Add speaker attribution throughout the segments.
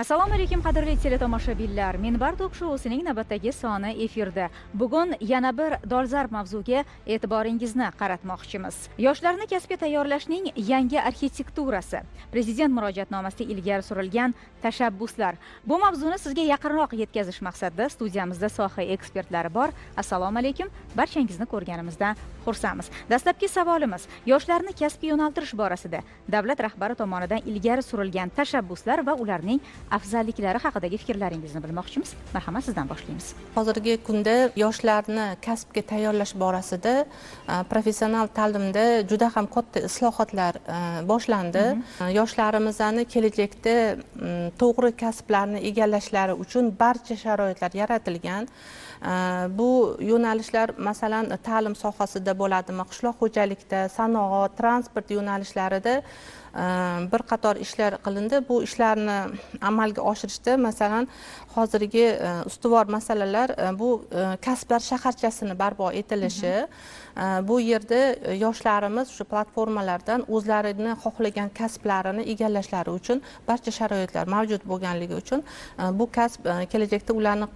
Speaker 1: Assalomu alaykum, qadrli teletomoshabinlar. Minbar tok shousining navbatdagi soni efirda. Bugun yana bir dolzarb mavzuga e'tiboringizni qaratmoqchimiz. Yoshlarni kasbga tayyorlashning yangi arxitekturasi, prezident murojaatnomasida ilgari surilgan tashabbuslar. Bu mavzuni sizga yaqinroq yetkazish maqsadida studiyamizda soha ekspertlari bor. Assalomu alaykum, barchangizni ko'rganimizdan xursandmiz. Dastlabki savolimiz: yoshlarni kasbga yo'naltirish borasida davlat rahbari tomonidan ilgari surilgan tashabbuslar va ularning afzalliklari haqidagi fikrlaringizni bilmoqchimiz. Marhamat, sizdan boshlaymiz.
Speaker 2: Hozirgi kunda yoshlarni kasbga tayyorlash borasida professional ta'limda juda ham katta islohotlar boshlandi. Yoshlarimizni kelajakda to'g'ri kasblarni egallashlari uchun barcha sharoitlar yaratilgan. Bu yo'nalishlar, masalan, ta'lim sohasida bo'ladimi, qishloq xo'jalikda, sanoat, transport yo'nalishlarida bir qator ishlar qilindi. Bu ishlarni amalga oshirishda, masalan, hozirgi ustuvor masalalar bu kasblar shaharchasini barpo etilishi. Bu yerda yoshlarimiz shu platformalardan o'zlarini xohlagan kasblarini egallashlari uchun barcha sharoitlar mavjud bo'lganligi uchun bu kasb kelajakda ularni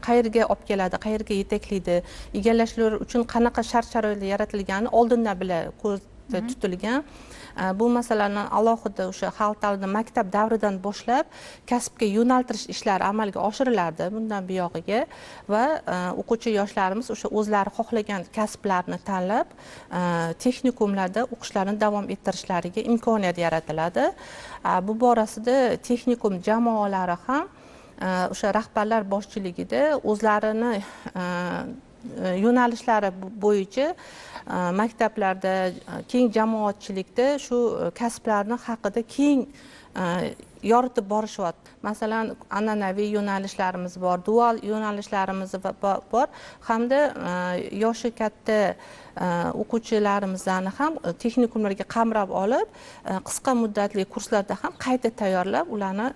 Speaker 2: qayerga olib keladi, qayerga yetaklaydi, egallashlari uchun qanaqa shart-sharoitlar yaratilgani oldindan bila ko'zda tutilgan. Bu masalani alohida o'sha xalq ta'limi maktab davridan boshlab kasbga yo'naltirish ishlari amalga oshiriladi bundan buyog'iga va o'quvchi yoshlarimiz o'sha o'zlari xohlagan kasblarni tanlab texnikumlarda o'qishlarini davom ettirishlariga imkoniyat yaratiladi. Bu borasida texnikum jamoalari ham o'sha rahbarlar boshchiligida o'zlarini yo'nalishlari bo'yicha maktablarda, keng jamoatchilikda shu kasblarni haqida keng yoritib borishyapti. Masalan, an'anaviy yo'nalishlarimiz bor, dual yo'nalishlarimiz bor hamda yoshi katta o'quvchilarimizni ham texnikumlarga qamrab olib, qisqa muddatli kurslarda ham qayta tayyorlab, ularni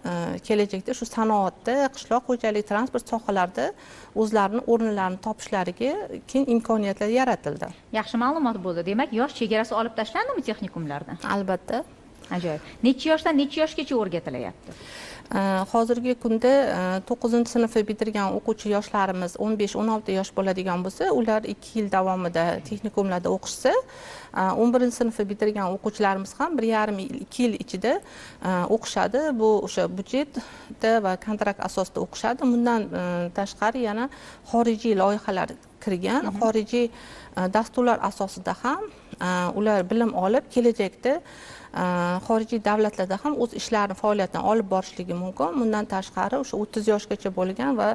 Speaker 2: kelajakda shu sanoatda, qishloq xo'jalik, transport sohalarida o'zlarini o'rnilarini topishlariga keng imkoniyatlar yaratildi.
Speaker 1: Yaxshi ma'lumot bo'ldi. Demak, yosh chegarasi olib tashlandimi texnikumlarda?
Speaker 2: Albatta.
Speaker 1: Ajoyib. Necha yoshdan necha yoshgacha o'rgatilyapti?
Speaker 2: Hozirgi kunda 9-sinfni bitirgan o'quvchi yoshlarimiz 15-16 yosh bo'ladigan bo'lsa, ular 2 yil davomida texnikumlarda o'qishsa, 11-sinfni bitirgan o'quvchilarimiz ham 1,5-2 yil ichida o'qishadi. Bu o'sha byudjetda va kontrakt asosida o'qishadi. Bundan tashqari yana xorijiy loyihalar kirgan, xorijiy dasturlar asosida ham ular bilim olib, kelajakda xorijiy davlatlarda ham o'z ishlarini, faoliyatini olib borishligi mumkin. Bundan tashqari o'sha 30 yoshgacha bo'lgan va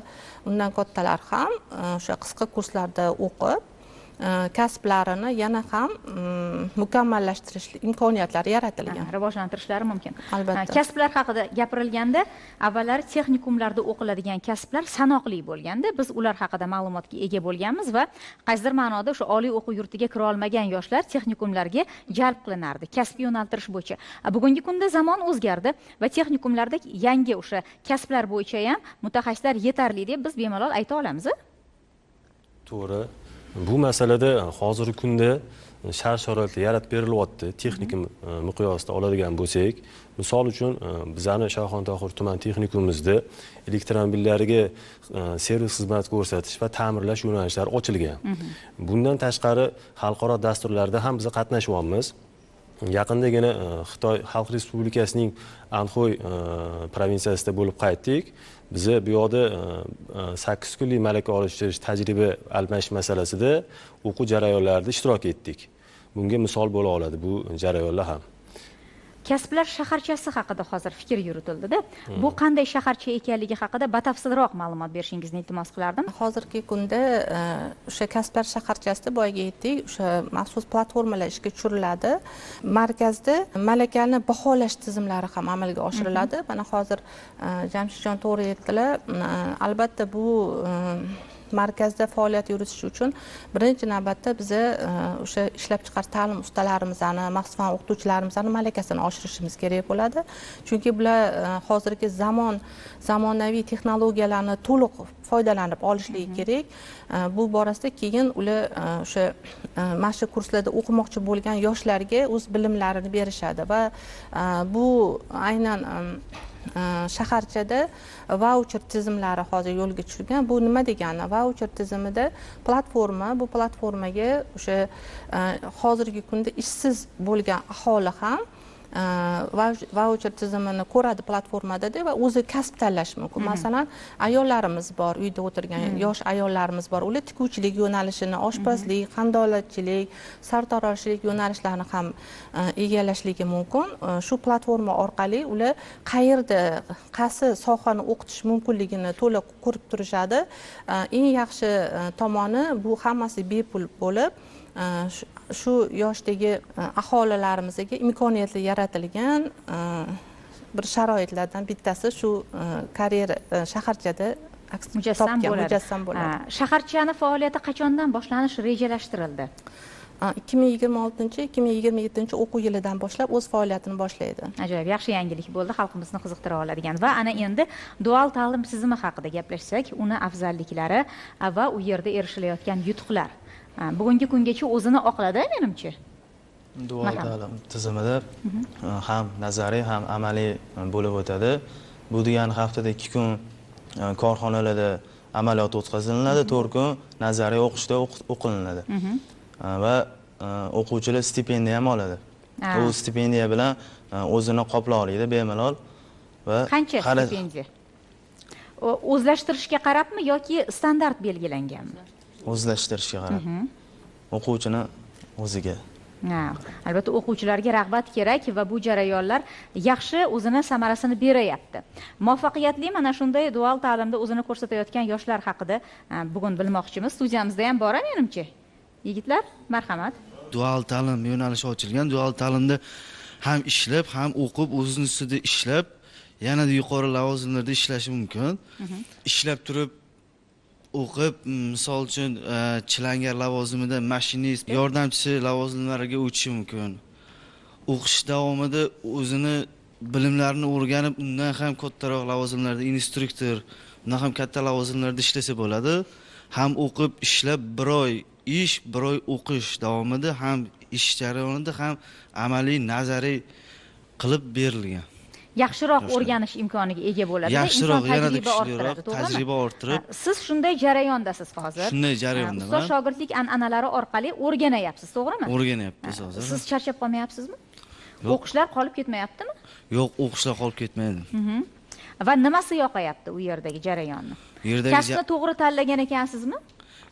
Speaker 2: undan kattalar ham o'sha qisqa kurslarda o'qib, kasblarini yana ham mukammallashtirish imkoniyatlari yaratilgan.
Speaker 1: Rivojlantirishlari mumkin.
Speaker 2: Albatta.
Speaker 1: Kasblar haqida gapirilganda, avvallari texnikumlarda o'qiladigan kasblar sanoqli bo'lganda, biz ular haqida ma'lumotga ega bo'lganmiz va qaysidir ma'noda o'sha oliy o'quv yurtiga kira olmagan yoshlar texnikumlarga jalb qilinardi kasb yo'naltirish bo'yicha. Bugungi kunda zamon o'zgardi va texnikumlarda yangi o'sha kasblar bo'yicha ham mutaxassislar yetarli deb biz bemalol ayta olamiz.
Speaker 3: To'g'ri. Bu masalada hozirgi kunda shart-sharoitlar yaratib berilyapti. Texnikum miqyosida oladigan bo'lsak, misol uchun bizani Shohixon Tohir tuman texnikumimizda elektromobillarga servis xizmat ko'rsatish va ta'mirlash yo'nalishlari ochilgan. Bundan tashqari xalqaro dasturlarda ham biz qatnashyapmiz. Yaqindagina Xitoy Xalq Respublikasining Anxoy provinsiyasida bo'lib qaytdik. Biz bu yoqda 8 kunlik malaka olishtirish, tajriba almashish masalasida o'quv jarayonlarida ishtirok etdik. Bunga misol bo'la oladi bu jarayonlar ham.
Speaker 1: Kasblar shaharchasi haqida hozir fikr yuritildi-da. Bu qanday shaharcha ekanligi haqida batafsilroq ma'lumot berishingizni iltimos qilardim.
Speaker 2: Hozirgi kunda o'sha kasblar shaharchasida boyagi aytdik, o'sha maxsus platformalar ishga tushiriladi. Markazda malakani baholash tizimlari ham amalga oshiriladi. Mana hozir Jamshidjon to'g'ri aytdilar. Albatta bu markazda faoliyat yuritish uchun birinchi navbatda biza o'sha ishlab chiqarish ta'lim ustalarimizni, maxsus fan o'qituvchilarimizni malakasini oshirishimiz kerak bo'ladi. Chunki bular hozirgi zamonaviy texnologiyalarni to'liq foydalanib olishligi kerak. Bu borasida keyin ular o'sha mana shu kurslarda o'qimoqchi bo'lgan yoshlarga o'z bilimlarini berishadi va bu aynan Shaharchada vaucher tizimlari hozir yo'lga tushgan. Bu nima degani? Vaucher tizimida platforma, bu platformaga o'sha hozirgi kunda ishsiz bo'lgan aholi ham vaucher tizimini ko'radi platformada va o'zi kasb tanlashi mumkin. Masalan, ayollarimiz bor, uyda o'tirgan yosh ayollarimiz bor. Ular tikuvchilik yo'nalishini, oshpazlik, qandolatchilik, sartaroshlik yo'nalishlarini ham egallashligi mumkin. Shu platforma orqali ular qayerda, qaysi sohani o'qitish mumkinligini to'liq ko'rib turishadi. Eng yaxshi tomoni, bu hammasi bepul bo'lib, shu yoshdagi aholilarimizga imkoniyatlar yaratilgan bir sharoitlardan bittasi shu karyera shaharchada
Speaker 1: mujassam bo'ladi. Shaharchani faoliyati qachondan boshlanishi rejalashtirildi?
Speaker 2: 2026-2027 o'quv yilidan boshlab o'z faoliyatini boshlaydi.
Speaker 1: Ajoyib, yaxshi yangilik bo'ldi, xalqimizni qiziqtira oladigan. Va ana endi dual ta'lim tizimi haqida gaplashsak, uni afzalliklari va u yerda erishilayotgan yutuqlar. Bugungi kungacha o'zini oqladi menimcha.
Speaker 4: Dual ta'lim tizimida ham nazariy ham amaliy bo'lib o'tadi. Bu degani haftada 2 kun korxonalarda amaliyot o'tkaziladi, 4 kun nazariy o'qishda o'qilinadi. Va o'quvchilar stipendiya ham oladi. U stipendiya bilan o'zini qoplay oladi bemalol. Va
Speaker 1: qancha stipendiya? O'zlashtirishga qarabmi yoki standart belgilanganmi?
Speaker 4: O'zlashtirishga qarab. O'quvchini o'ziga.
Speaker 1: Albatta o'quvchilarga rag'bat kerak va bu jarayonlar yaxshi o'zini samarasini berayapti. Muvaffaqiyatli mana shunday dual ta'limda o'zini ko'rsatayotgan yoshlar haqida bugun bilmoqchimiz. Studiyamizda ham bor menimcha. Yigitlar, marhamat.
Speaker 5: Dual ta'lim yo'nalishi ochilgan. Dual ta'limda ham ishlab, ham o'qib, o'zini ustida ishlab, yanada yuqori lavozimlarda ishlashi mumkin. Ishlab turib o'qib, misol uchun chilangar lavozimida mashinist, yordamchisi lavozimlariga o'tishi mumkin. O'qish davomida o'zini bilimlarini o'rganib, undan ham kattaroq lavozimlarda instruktor, undan ham katta lavozimlarda ishlasa bo'ladi. Ham o'qib, ishlab, bir oy ish, bir oy o'qish davomida ham ish jarayonida ham amaliy, nazariy qilib berilgan.
Speaker 1: Yaxshiroq o'rganish imkoniga ega bo'ladi.
Speaker 5: Yaxshiroq, yanada kuchliroq tajriba orttirib.
Speaker 1: Siz shunday jarayondasiz hozir.
Speaker 5: Shunday jarayondaman.
Speaker 1: Ustoz shogirdlik an'analari orqali o'rganayapsiz, to'g'rimi?
Speaker 5: O'rganyapmiz hozir.
Speaker 1: Siz charchab qolmayapsizmi? O'qishlar qolib ketmayaptimi?
Speaker 5: Yo'q, o'qishlar qolib ketmaydi.
Speaker 1: Va nimasi yoqayapti u yerdagi jarayonni? Kasbni to'g'ri tanlagan ekansizmi?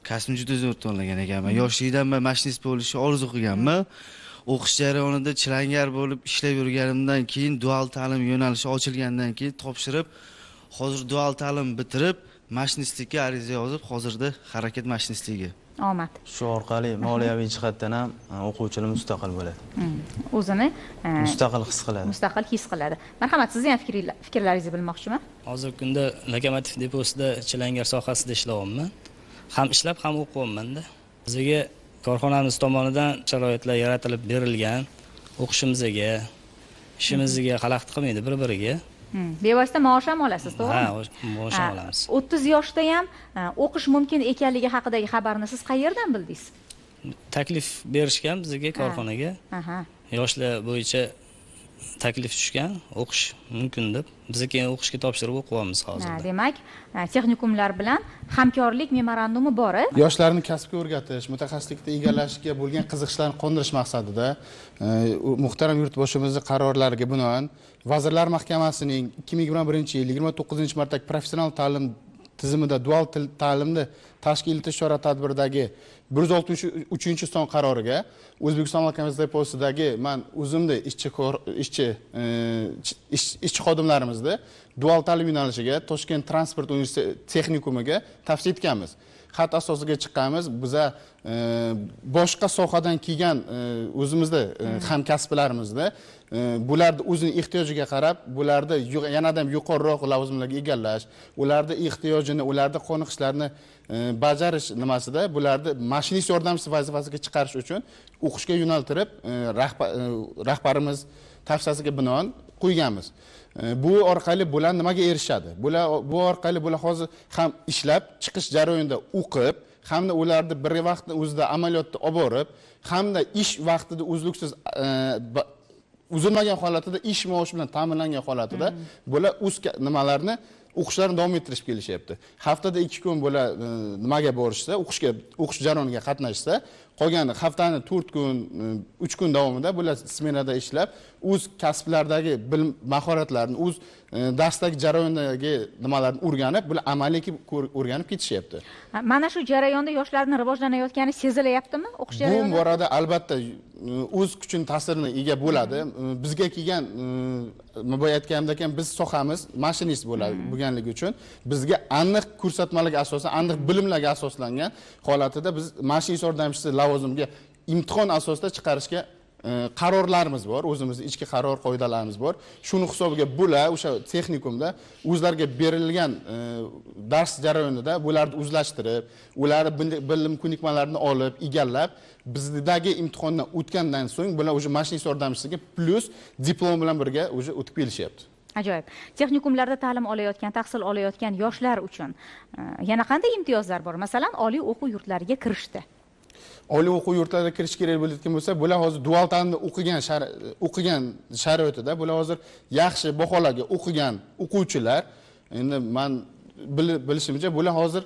Speaker 5: Kasbni juda zo'r tanlagan ekanman. Yoshlikdan men mashinist bo'lishni orzu qilganman. O'qish jarayonida chilangar bo'lib ishlab yurganimdan keyin dual ta'lim yo'nalishi ochilgandan keyin topshirib, hozir dual ta'lim bitirib, mashinistlikka ariza yozib, hozirda harakat mashinistligi.
Speaker 1: Omad.
Speaker 4: Shu orqali moliyaviy jihatdan ham o'quvchilar mustaqil bo'ladi.
Speaker 1: O'zini
Speaker 4: mustaqil his qiladi.
Speaker 1: Mustaqil his qiladi. Marhamat, sizni ham fikrlaringizni bilmoqchiman.
Speaker 6: Hozirgi kunda lokomotiv deposida chilangar sohasida ishlayapman. Ham ishlab, ham o'qiyapman-da. Bizga korxonamiz tomonidan sharoitlar yaratilib berilgan, o'qishimizga, ishimizga xalaqit qilmaydi bir-biriga.
Speaker 1: Bevosita maosh ham olasiz, to'g'rimi?
Speaker 6: Ha, maosh ham olamiz.
Speaker 1: 30 yoshda ham o'qish mumkin ekanligi haqidagi xabarni siz qayerdan bildingiz?
Speaker 6: Taklif berishgan bizga korxonaga. Yoshlar bo'yicha taklif tushgan, o'qish mumkin deb. Biz keyin o'qishga topshirib o'qiyapmiz hozirda.
Speaker 1: Demak, texnikumlar bilan hamkorlik memorandumi bor.
Speaker 7: Yoshlarni kasbga o'rgatish, mutaxassislikda egallashga bo'lgan qiziqishlarini qondirish maqsadida muhtaram yurtboshimizning qarorlariga binoan Vazirlar Mahkamasining 2021-yil 29-martdagi professional ta'lim tizimida dual ta'limni tashkil etish chora-tadbiridagi 163-son qaroriga O'zbekiston Lokomotiv deposidagi men o'zimda ishchi xodimlarimizni dual ta'lim yo'nalishiga Toshkent transport universiteti texnikumiga tavsiya etganmiz. Xat asosiga chiqqanmiz. Biza boshqa sohadan kelgan o'zimizda hamkasblarimizni bularni o'zini ehtiyojiga qarab, bularni yanada ham yuqoriroq lavozimlarga egallash, ularni ehtiyojini, ularni qoniqishlarini bajarish nimasida bularni mashinist yordamchisi vazifasiga chiqarish uchun o'qishga yo'naltirib, rahbarimiz tavsiyasiga binoan qo'yganmiz. Bu orqali bular nimaga erishadi? Bu orqali bular hozir ham ishlab chiqish jarayonida o'qib, hamda ularni bir vaqtni o'zida amaliyotda olib borib, hamda ish vaqtida uzluksiz uzilmagan holatida, ish maoshi bilan ta'minlangan holatida bular o'z nimalarni o'qishlarini davom ettirishib kelishyapti. Haftada 2 kun bular nimaga borishsa, o'qishga, o'qish jarayoniga qatnashsa, qolgan haftani 4 kun, 3 kun davomida bular smenada ishlab, o'z kasblaridagi bilim mahoratlarini, o'z darsdagi jarayondagi nimalarni o'rganib, bular amaliy o'rganib ketishyapti.
Speaker 1: Mana shu jarayonda yoshlarning rivojlanayotgani sezilyaptimi o'qish jarayonida?
Speaker 7: Bu borada albatta o'z kuchini ta'sirini ega bo'ladi. Bizga kelgan boya aytganimdek ham biz sohamiz mashinist bo'ladi bo'lganligi uchun bizga aniq ko'rsatmalarga asosan, aniq bilimlarga asoslangan holatida biz mashinist yordamchisi lavozimiga imtihon asosida chiqarishga qarorlarimiz bor, o'zimizni ichki qaror qoidalarimiz bor. Shuni hisobiga bular o'sha texnikumda o'zlariga berilgan dars jarayonida bularni o'zlashtirib, ularni bilim ko'nikmalarini olib, egallab, bizdagi imtihondan o'tgandan so'ng bular o'sha mashinist yordamchisiga plus diplom bilan birga o'sha o'tib kelishyapti.
Speaker 1: Ajoyib. Texnikumlarda ta'lim olayotgan, tahsil olayotgan yoshlar uchun yana qanday imtiyozlar bor? Masalan, oliy o'quv yurtlariga kirishda.
Speaker 7: Oliy o'quv yurtlariga kirish kerak bo'layotgan bo'lsa, bular hozir dual ta'limda o'qigan sharoitida bular hozir yaxshi baholarga o'qigan o'quvchilar, endi men bilishimcha bular hozir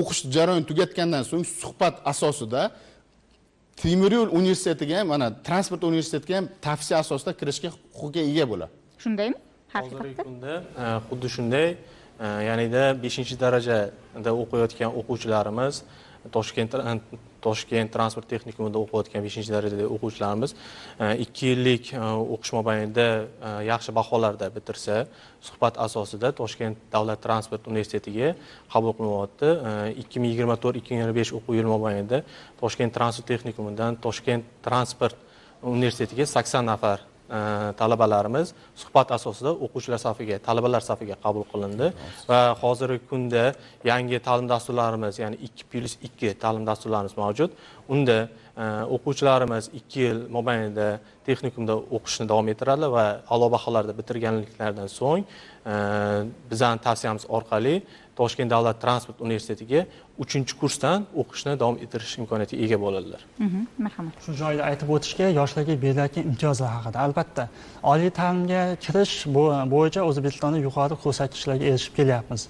Speaker 7: o'qish jarayonini tugatgandan so'ng suhbat asosida temir yo'l universitetiga ham, mana transport universitetiga ham tavsiya asosida kirishga huquqqa ega bo'ladi.
Speaker 1: Shundaymi?
Speaker 4: Hozirgi kunda xuddi shunday, ya'nida 5-darajada o'qiyotgan o'quvchilarimiz, Toshkent transport texnikumida o'qiyotgan 5-darajadagi o'quvchilarimiz 2 yillik o'qish mobaynida yaxshi baholarda bitirsa, suhbat asosida Toshkent davlat transport universitetiga qabul qilinyapti. 2024-2025 o'quv yili mobaynida Toshkent transport texnikumidan Toshkent transport universitetiga 80 nafar talabalarimiz suhbat asosida o'quvchilar safiga, talabalar safiga qabul qilindi va hozirgi kunda yangi ta'lim dasturlarimiz, ya'ni 2+2 ta'lim dasturlarimiz mavjud. Unda o'quvchilarimiz 2 yil mobaynida texnikumda o'qishni davom ettiradilar va a'lo baholarda bitirganliklaridan so'ng bizning tavsiyamiz orqali Toshkent davlat transport universitetiga 3-kursdan o'qishni davom ettirish imkoniyatiga ega bo'ladilar.
Speaker 1: Marhamat.
Speaker 8: Shu joyda aytib o'tish kerak, yoshlarga berilayotgan imtiyozlar haqida. Albatta, oliy ta'limga kirish bo'yicha O'zbekistonda yuqori ko'rsatkichlarga erishib kelyapmiz.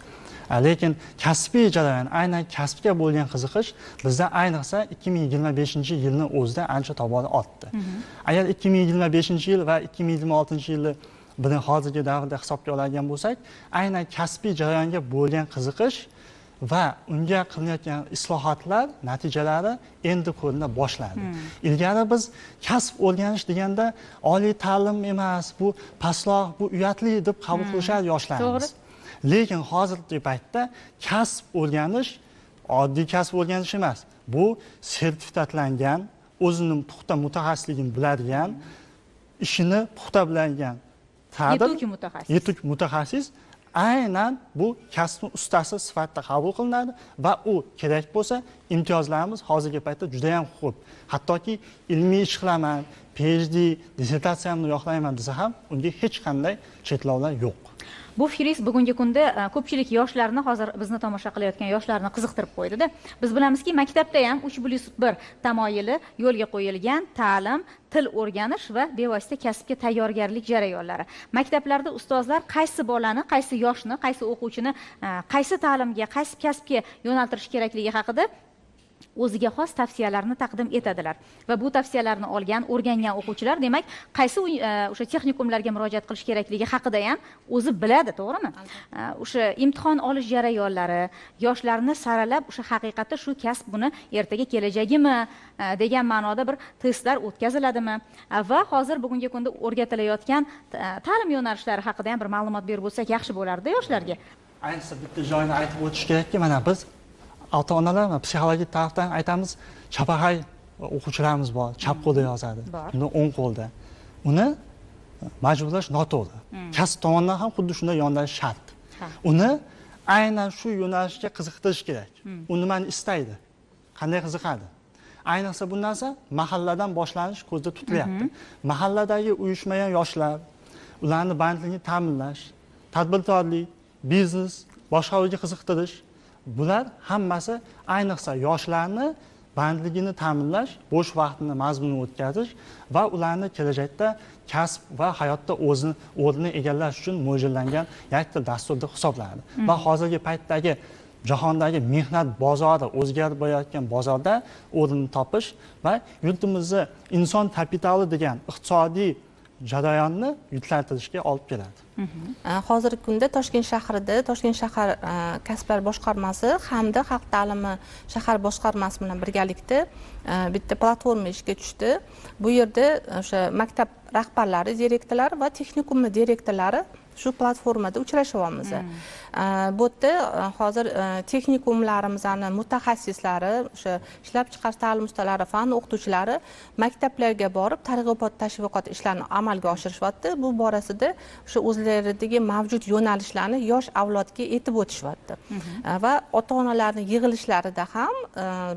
Speaker 8: Lekin kasbiy jarayon, aynan kasbga bo'lgan qiziqish bizda ayniqsa 2025-yilni o'zida ancha tobora ortdi. Agar 2025-yil va 2026-yilni buni hozirgi davrda hisobga oladigan bo'lsak, aynan kasbiy jarayonga bo'lgan qiziqish va unga qilinayotgan islohotlar natijalari endi ko'rina boshladi. Ilgari biz kasb o'rganish deganda oliy ta'lim emas, bu pastroq, bu uyatli deb qabul qilishar yoshlarimiz. Lekin hozirgi paytda kasb o'rganish oddiy kasb o'rganish emas. Bu sertifikatlangan, o'zini puxta mutaxassisligini biladigan, ishini puxta biladigan yetuk mutaxassis aynan bu kasbning ustasi sifatida qabul qilinadi va u kerak bo'lsa imtiyozlarimiz hozirgi paytda juda ham ko'p. Hattoki ilmiy ish qilaman, PhD dissertatsiyamni yoqlayman desa ham unga hech qanday cheklovlar yo'q.
Speaker 1: Bu fikringiz bugungi kunda ko'pchilik yoshlarni, hozir bizni tomosha qilayotgan yoshlarni qiziqtirib qo'ydi-da. Biz bilamizki, maktabda ham 3+1 tamoyili yo'lga qo'yilgan ta'lim, til o'rganish va bevosita kasbga tayyorgarlik jarayonlari. Maktablarda ustozlar qaysi bolani, qaysi yoshni, qaysi o'quvchini qaysi ta'limga, qaysi kasbga yo'naltirish kerakligi haqida o'ziga xos tavsiyalarni taqdim etadilar va bu tavsiyalarni olgan, o'rgangan o'quvchilar demak qaysi o'sha texnikumlarga murojaat qilish kerakligi haqida ham o'zi biladi, to'g'rimi? O'sha imtihon olish jarayonlari yoshlarni saralab o'sha haqiqatda shu kasb buni ertaga kelajagimi degan ma'noda bir testlar o'tkaziladimi va hozir bugungi kunda o'rgatilayotgan ta'lim yo'nalishlari haqida ham bir ma'lumot berib o'tsak yaxshi bo'lardi yoshlarga.
Speaker 8: Ayniqsa bitta joyini aytib o'tish kerakki, mana biz ota-onalar psixologik tarafdan aytamiz, chapaqay o'quvchilarimiz bor, chap qo'lda yozadi, uni o'ng qo'lda. Uni majburlash noto'g'ri. Kasb tomonidan ham xuddi shunday yondashish shart. Uni aynan shu yo'nalishga qiziqtirish kerak. U nimani istaydi? Qanday qiziqadi? Ayniqsa bu narsa mahalladan boshlanish ko'zda tutilyapti. Mahalladagi uyushmagan yoshlar, ularni bandligini ta'minlash, tadbirkorlik, biznes, boshqaruvga qiziqtirish, bular hammasi ayniqsa yoshlarni bandligini ta'minlash, bo'sh vaqtini mazmunli o'tkazish va ularni kelajakda kasb va hayotda o'zini o'rnini egallash uchun mo'ljallangan yakdil dastur deb hisoblanadi. Va hozirgi paytdagi jahondagi mehnat bozori o'zgarib borayotgan bozorda o'rnini topish va yurtimizni inson kapitali degan iqtisodiy jarayonni yuksaltirishga olib keladi.
Speaker 2: Hozirgi kunda Toshkent shahrida Toshkent shahar kasblar boshqarmasi hamda xalq ta'limi shahar boshqarmasi bilan birgalikda bitta platforma ishga tushdi. Bu yerda o'sha maktab rahbarlari, direktorlari va texnikum direktorlari shu platformada uchrashyapmiz. Bu yerda hozir texnikumlarimizni mutaxassislari, o'sha ishlab chiqarish ta'lim ustalari, fan o'qituvchilari maktablarga borib targ'ibot tashviqot ishlarini amalga oshirishyapti. Bu borasida o'sha o'zlaridagi mavjud yo'nalishlarni yosh avlodga aytib o'tishyapti. Va ota-onalarning yig'ilishlarida ham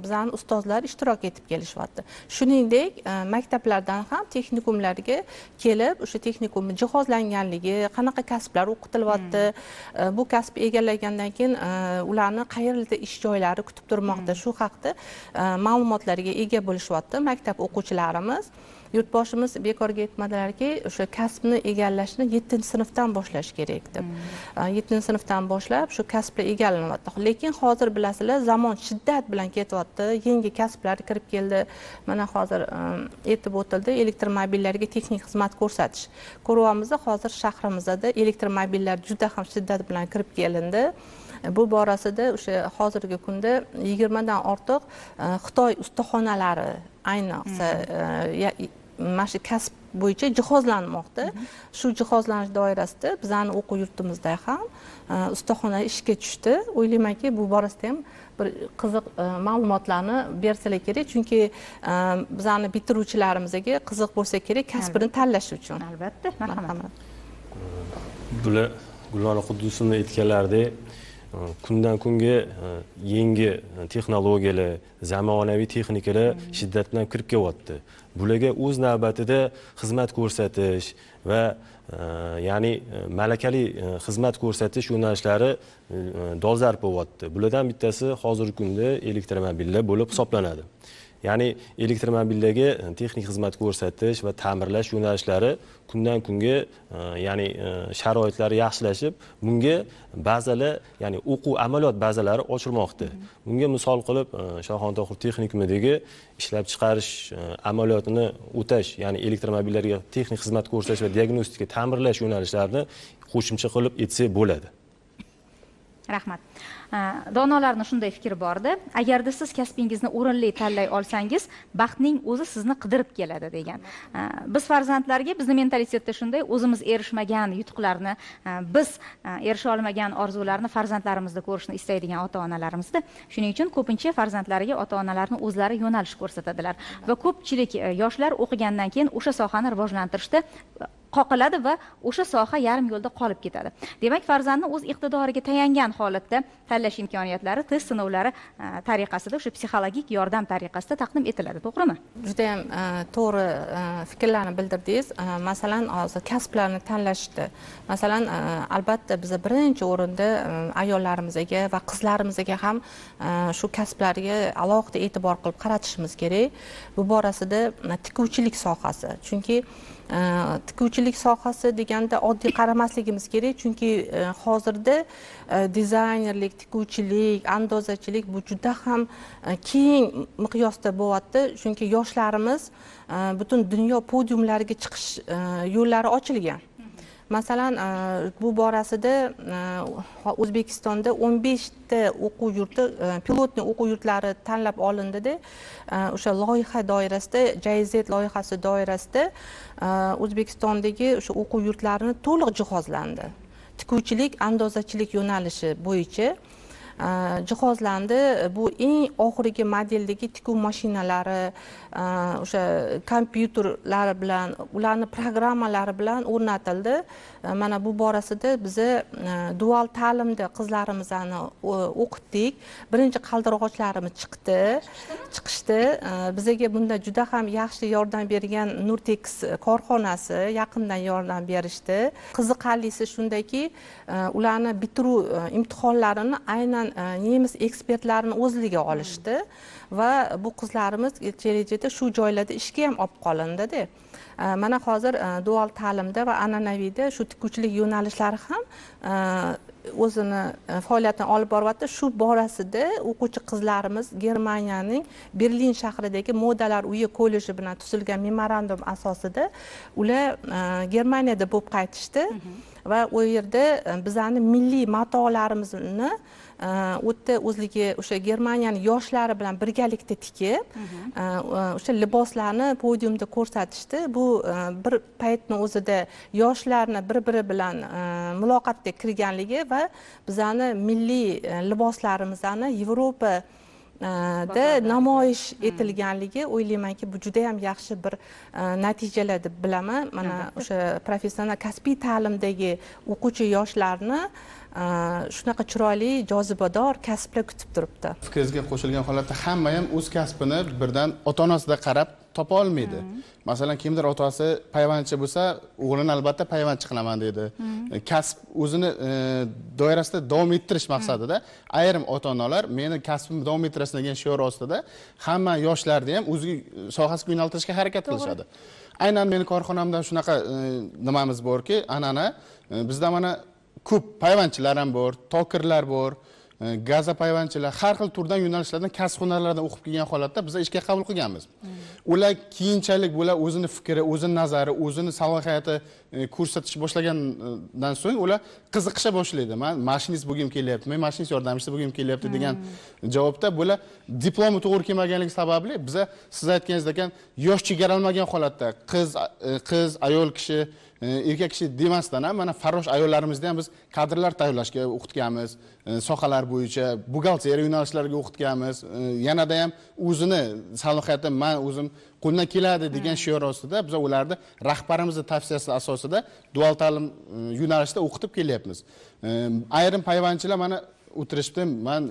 Speaker 2: bizning ustozlar ishtirok etib kelishyapti. Shuningdek, maktablardan ham texnikumlarga kelib, o'sha texnikumning jihozlanganligi, qanaqa kasblar o'qitilyapti, bu kasb egallagandan keyin ularni qayerda ish joylari kutib turmoqda, shu haqda ma'lumotlarga ega bo'lishyapti maktab o'quvchilarimiz. Yurtboshimiz bekorga aytmadilarki, o'sha kasbni egallashni 7-sinfdan boshlash kerak deb. 7-sinfdan boshlab shu kasblar egallanyapti. Lekin hozir bilasizlar, zamon shiddat bilan ketyapti, yangi kasblar kirib keldi. Mana hozir aytib o'tildi, elektromobillarga texnik xizmat ko'rsatish. Ko'ryapmiz, hozir shahrimizda elektromobillar juda ham shiddat bilan kirib kelindi. Bu borasida o'sha hozirgi kunda 20 dan ortiq Xitoy ustaxonalari ayniqsa mana shu kasb bo'yicha jihozlanmoqda. Shu jihozlanish doirasida bizning o'quv yurtimizda ham ustaxona ishga tushdi. O'ylaymanki, bu borasida ham bir qiziq ma'lumotlarni bersalar kerak, chunki bizning bitiruvchilarimizga qiziq bo'lsa kerak kasbini tanlash uchun.
Speaker 1: Albatta, marhamat.
Speaker 3: Bular Gulnora Quddusovna aytganlaridek, kundan kunga yangi texnologiyalar, zamonaviy texnikalar shiddat bilan kirib kelyapti. Bularga o'z navbatida xizmat ko'rsatish va ya'ni malakali xizmat ko'rsatish yo'nalishlari dolzarb bo'lyapti. Bulardan bittasi hozirgi kunda elektromobillar bo'lib hisoblanadi. Ya'ni elektromobillarga texnik xizmat ko'rsatish va ta'mirlash yo'nalishlari kundan kunga ya'ni sharoitlari yaxshilashib, bunga bazalar, ya'ni o'quv amaliyot bazalari ochilmoqda. Bunga misol qilib Shayxon Tohir texnikumidagi ishlab chiqarish amaliyotini o'tash, ya'ni elektromobillarga texnik xizmat ko'rsatish va diagnostika, ta'mirlash yo'nalishlarini qo'shimcha qilib etsak bo'ladi.
Speaker 1: Rahmat. Donolarning shunday fikri bordi. Agarda siz kasbingizni o'rinli tanlay olsangiz, baxtning o'zi sizni qidirib keladi degan. Biz farzandlarga, bizni mentalitetda shunday, o'zimiz erishmagan yutuqlarni, biz erisha olmagan orzularni farzandlarimizda ko'rishni istaydigan ota-onalarimizda. Shuning uchun ko'pincha farzandlariga ota-onalarni o'zlari yo'nalish ko'rsatadilar va ko'pchilik yoshlar o'qigandan keyin o'sha sohani rivojlantirishda qoqiladi va o'sha soha yarim yo'lda qolib ketadi. Demak, farzandni o'z iqtidoriga tayangan holatda tanlash imkoniyatlari test sinovlari tariqasida, o'sha psixologik yordam tariqasida taqdim etiladi, to'g'rimi?
Speaker 2: Juda ham to'g'ri fikrlarni bildirdingiz. Masalan, hozir kasblarni tanlashda, masalan, albatta biz birinchi o'rinda ayollarimizga va qizlarimizga ham shu kasblarga alohida e'tibor qilib qaratishimiz kerak. Bu borasida tikuvchilik sohasi, chunki tikuvchilik sohasi deganda oddiy qaramasligimiz kerak, chunki hozirda dizaynerlik, tikuvchilik, andozachilik bu juda ham keng miqyosda bo'lyapti, chunki yoshlarimiz butun dunyo podiumlariga chiqish yo'llari ochilgan. Masalan, bu borasida O'zbekistonda 15 ta o'quv yurti, pilotni o'quv yurtlari tanlab olindi-da. O'sha loyiha doirasida, JZ loyihasi doirasida O'zbekistondagi o'sha o'quv yurtlarini to'liq jihozlandi. Tikuvchilik, andozachilik yo'nalishi bo'yicha jihozlandi. Bu eng oxirgi modeldagi tikuv mashinalari, o'sha kompyuterlari bilan, ularni programmalari bilan o'rnatildi. Mana bu borasida biza dual ta'limda qizlarimizni o'qitdik. Birinchi qaldirg'ochlarimiz chiqishdi. Bizaga bunda juda ham yaxshi yordam bergan Nurtex korxonasi yaqindan yordam berishdi. Qiziqarlisi shundaki, ularni bitiruv imtihonlarini aynan nemis ekspertlarini o'zliga olishdi va bu qizlarimiz kelajakda shu joylarda ishga ham olib qolindi-da. Mana hozir dual ta'limda va an'anaviyda shu tikuvchilik yo'nalishlari ham o'zini faoliyatini olib boryapti. Shu borasida o'quvchi qizlarimiz Germaniyaning Berlin shahridagi modalar uyi kolleji bilan tuzilgan memorandum asosida ular Germaniyada bo'lib qaytishdi va u yerda bizani milliy matolarimizni u yerda o'zligi o'sha Germaniyaning yoshlari bilan birgalikda tikib, o'sha liboslarni podiumda ko'rsatishdi. Bu bir paytni o'zida yoshlarni bir-biri bilan muloqotga kirganligi va bizani milliy liboslarimizni Yevropa da namoyish etilganligi, o'ylaymanki, bu juda ham yaxshi bir natijalar deb bilaman. Mana o'sha professional kasbiy ta'limdagi o'quvchi yoshlarni shunaqa chiroyli, jozibador kasblar kutib turibdi.
Speaker 7: Fikringizga qo'shilgan holatda hamma ham o'z kasbini birdan ota-onasida qarab topa olmaydi. Masalan, kimdir otasi payvandchi bo'lsa, o'g'lini albatta payvandchi qilaman deydi. Kasb o'zini doirasida davom ettirish maqsadida ayrim ota-onalar meni kasbimni davom ettirasin degan shior ostida hamma yoshlarni ham o'ziga sohasiga yo'naltirishga harakat qilishadi. Aynan meni korxonamda shunaqa nimamiz borki, an'ana bizda mana ko'p payvandchilar ham bor, tokirlar bor, gaza payvandchilar, har xil turdan yo'nalishlardan, kasb hunarlardan o'qib kelgan holatda biz ishga qabul qilganmiz. Ular keyinchalik bular o'zini fikri, o'zini nazari, o'zini salohiyati ko'rsatish boshlagandan so'ng ular qiziqisha boshlaydi. Men mashinist bo'lgim kelyapti, men mashinist yordamchisi bo'lgim kelyapti degan javobda bular diplomi to'g'ri kelmaganligi sababli biza siz aytganingizdek yosh chegaralmagan holatda qiz, ayol kishi, erkak kishi demasdan ham mana farrosh ayollarimizni ham biz kadrlar tayyorlashga o'qitganmiz, sohalar bo'yicha buxgalteriya yo'nalishlariga o'qitganmiz. Yanada ham o'zini salohiyati men o'zim qo'limdan keladi degan shior ostida biz ularni rahbarimizning tavsiyasi asosida dual ta'lim yo'nalishida o'qitib kelyapmiz. Ayrim payvandchilar mana o'tirishibdi, men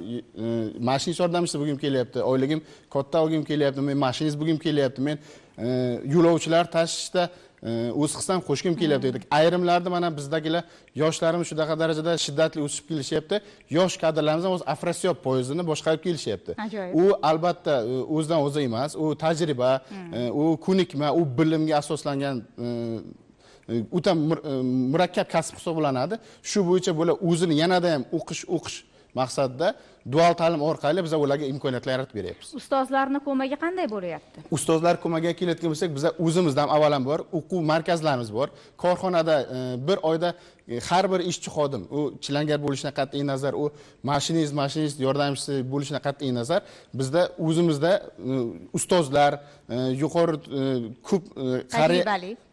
Speaker 7: mashinist yordamchisi bo'lgim kelyapti, oyligim katta olgim kelyapti, men mashinist bo'lgim kelyapti, men yo'lovchilar tashishda o'z hissam qo'shgim kelyapti dedik. Ayrimlarda mana bizdagilar yoshlarimiz shunaqa darajada shiddatli o'sib kelishyapti. Yosh kadrlarimiz ham o'z Afrosiyob poyezdini boshqarib kelishyapti. U albatta o'zidan o'zi emas, u tajriba, u ko'nikma, u bilimga asoslangan o'ta murakkab kasb hisoblanadi. Shu bo'yicha bular o'zini yanada ham o'qish maqsadida dual ta'lim orqali biz ularga imkoniyatlar yaratib beryapmiz.
Speaker 1: Ustozlarning ko'magi qanday bo'lyapti?
Speaker 7: Ustozlar ko'magiga kelayotgan bo'lsak, biz o'zimizda ham avvalambor o'quv markazlarimiz bor. Korxonada bir oyda har bir ishchi xodim, u chilangar bo'lishidan qat'iy nazar, u mashinist yordamchisi bo'lishidan qat'iy nazar, bizda o'zimizda ustozlar yuqori ko'p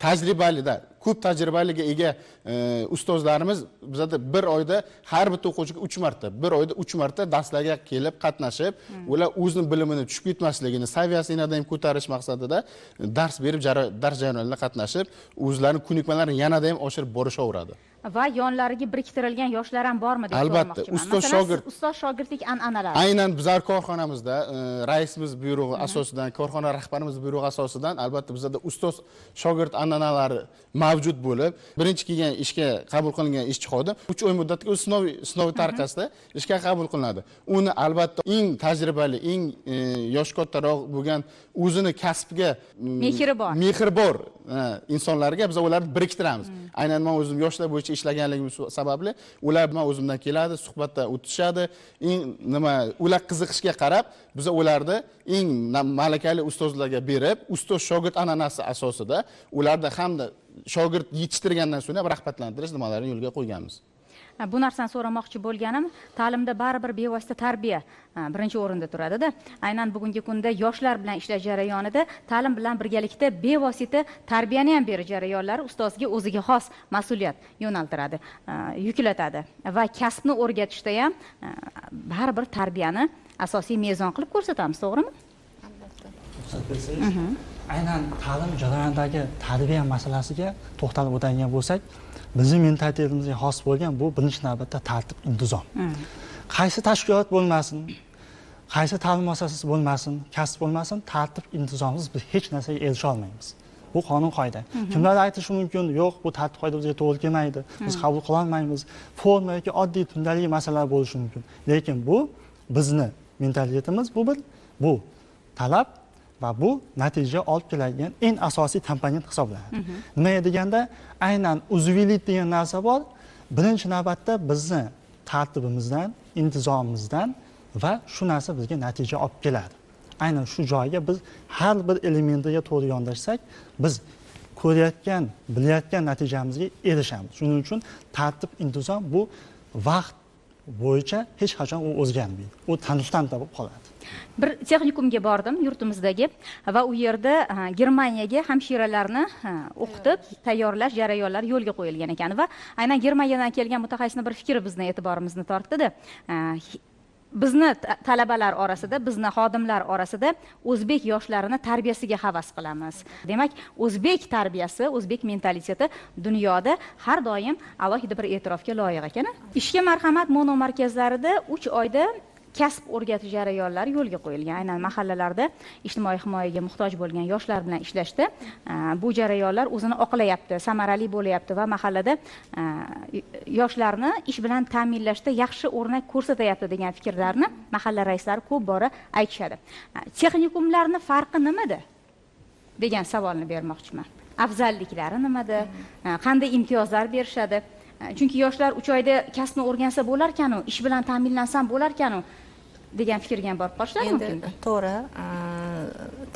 Speaker 7: tajribali ko'p tajribaliga ega ustozlarimiz bizda bir oyda har bitta o'quvchiga 3 marta, bir oyda 3 marta darslarga kelib qatnashib, ular o'zini bilimini tushib ketmasligini, saviyasini yanada ham ko'tarish maqsadida dars berib, dars jarayonlarida qatnashib, o'zlarining ko'nikmalarini yanada ham oshirib borishaveradi.
Speaker 1: Va yonlariga biriktirilgan yoshlar ham bormi deb
Speaker 7: so'ramoqchiman. Albatta, ustoz shogird,
Speaker 1: ustoz shogirdlik an'analari.
Speaker 7: Aynan bizlar korxonamizda raisimiz buyrug'i asosidan, korxona rahbarimiz buyrug'i asosidan albatta bizda ustoz shogird an'analari mavjud bo'lib, birinchi kelgan ishga qabul qilingan ishchi xodim 3 oy muddatga o'z sinov tariqasida ishga qabul qilinadi. Uni albatta eng tajribali, eng yosh kattaroq bo'lgan, o'zini kasbga mehri bor insonlarga biz ularni biriktiramiz. Aynan men o'zim yoshlar bo'yicha ishlaganligim sababli ular bilan o'zimdan keladi, suhbatda o'tishadi. Eng nima ular qiziqishga qarab biz ularni eng malakali ustozlarga berib, ustoz shogird an'anasi asosida ularda hamda shogird yetishtirgandan so'ng ham rag'batlantirish nimalarini yo'lga qo'yganmiz.
Speaker 1: Bu narsani so'ramoqchi bo'lganim, ta'limda baribir bevosita tarbiya birinchi o'rinda turadi-da. Aynan bugungi kunda yoshlar bilan ishlash jarayonida ta'lim bilan birgalikda bevosita tarbiyani ham berish jarayonlari ustozga o'ziga xos mas'uliyat yo'naltiradi, yuklatadi va kasbni o'rgatishda ham baribir tarbiyani asosiy mezon qilib ko'rsatamiz, to'g'rimi?
Speaker 2: Albatta.
Speaker 8: Ruxsat bersangiz, aynan ta'lim jarayonidagi tarbiya masalasiga to'xtalib o'tadigan bo'lsak, bizning mentalitetimizga xos bo'lgan bu birinchi navbatda tartib intizom. Qaysi tashkilot bo'lmasin, qaysi ta'lim muassasasi bo'lmasin, kasb bo'lmasin, tartib intizomsiz biz hech narsaga erisha olmaymiz. Bu qonun qoida. Kimlar aytishi mumkin, yo'q, bu tartib qoida bizga to'g'ri kelmaydi, biz qabul qila olmaymiz. Forma yoki oddiy kundalik masalalar bo'lishi mumkin. Lekin bu bizni mentalitetimiz, bu talab va bu natija olib keladigan eng asosiy komponent hisoblanadi. Nima deganda, aynan uzviylik degan narsa bor. Birinchi navbatda bizni tartibimizdan, intizomimizdan va shu narsa bizga natija olib keladi. Aynan shu joyga biz har bir elementiga to'g'ri yondashsak, biz ko'rayotgan, bilayotgan natijamizga erishamiz. Shuning uchun tartib, intizom bu vaqt bo'yicha hech qachon u o'zgarmaydi. U konstanta bo'lib qoladi.
Speaker 1: Bir texnikumga bordim yurtimizdagi va u yerda Germaniyaga hamshiralarni o'qitib tayyorlash jarayonlari yo'lga qo'yilgan ekan va aynan Germaniyadan kelgan mutaxassisning bir fikri bizni e'tiborimizni tortdi. Bizni talabalar orasida, bizni xodimlar orasida o'zbek yoshlarini tarbiyasiga havas qilamiz. Demak, o'zbek tarbiyasi, o'zbek mentaliteti dunyoda har doim alohida bir e'tirofga loyiq ekan. Ishga marhamat mono markazlarida 3 oyda kasb o'rgatish jarayonlari yo'lga qo'yilgan. Aynan mahallalarda ijtimoiy himoyaga muhtoj bo'lgan yoshlar bilan ishlashda bu jarayonlar o'zini oqlayapti, samarali bo'lyapti va mahallada yoshlarni ish bilan ta'minlashda yaxshi o'rnak ko'rsatyapti degan fikrlarni mahalla raislari ko'p bora aytishadi. Texnikumlarning farqi nimada degan savolni bermoqchiman. Afzalliklari nimada? Qanday imtiyozlar berishadi? Chunki yoshlar 3 oyda kasbni o'rgansa bo'larkan-u, ish bilan ta'minlansam bo'larkan-u degan fikrga ham borib qolishlari mumkin.
Speaker 2: Endi to'g'ri,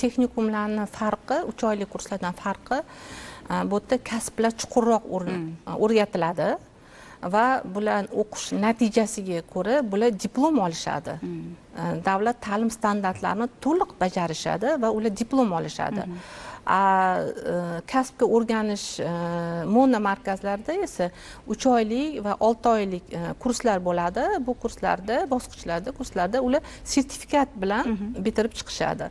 Speaker 2: texnikumlarning farqi, 3 oylik kurslardan farqi bu yerda kasblar chuqurroq o'rgatiladi va bular o'qish natijasiga ko'ra bular diplom olishadi. Davlat ta'lim standartlarini to'liq bajarishadi va ular diplom olishadi. Kasbga o'rganish mono markazlarida esa 3 oylik va 6 oylik kurslar bo'ladi. Bu kurslarda, bosqichlarda, kurslarda ular sertifikat bilan bitirib chiqishadi.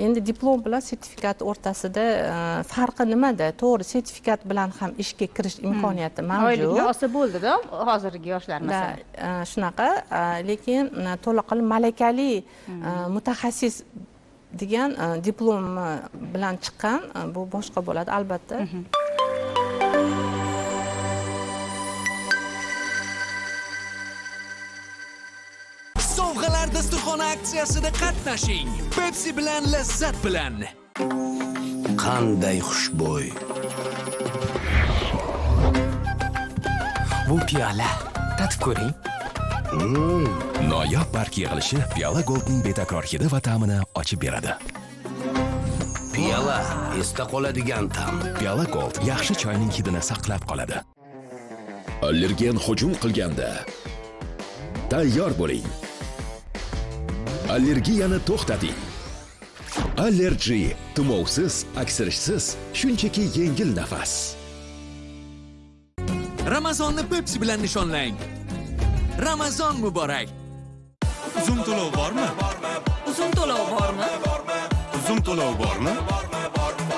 Speaker 2: Endi diplom bilan sertifikat o'rtasida farqi nimada? To'g'ri, sertifikat bilan ham ishga kirish imkoniyati mavjud.
Speaker 1: Oylikni olsa bo'ldi-da hozirgi yoshlar masalan.
Speaker 2: Shunaqa, lekin to'liq malakali mutaxassis degan diplom bilan chiqqan bu boshqa bo'ladi albatta.
Speaker 9: Sovg'alar dasturxoni aksiyasida qatnashing. Pepsi bilan lazzat bilan.
Speaker 10: Qanday xushbo'y. Bu piyola. Tatib ko'ring.
Speaker 11: Noyob barg yig'ilishi Piyola Gold'ning betakror hidi va ta'mini ochib beradi.
Speaker 10: Piyola esda qoladigan ta'm.
Speaker 11: Piyola Gold yaxshi choyning hidini saqlab qoladi. Allergen hujum qilganda tayyor bo'ling. Allergiyani to'xtating. Allergy tumovsiz, aksirishsiz, shunchaki yengil nafas.
Speaker 9: Ramazonni Pepsi bilan nishonlang. Ramazon muborak.
Speaker 12: Uzum to'lov bormi?
Speaker 13: Uzum to'lov bormi?
Speaker 12: Uzum to'lov bormi?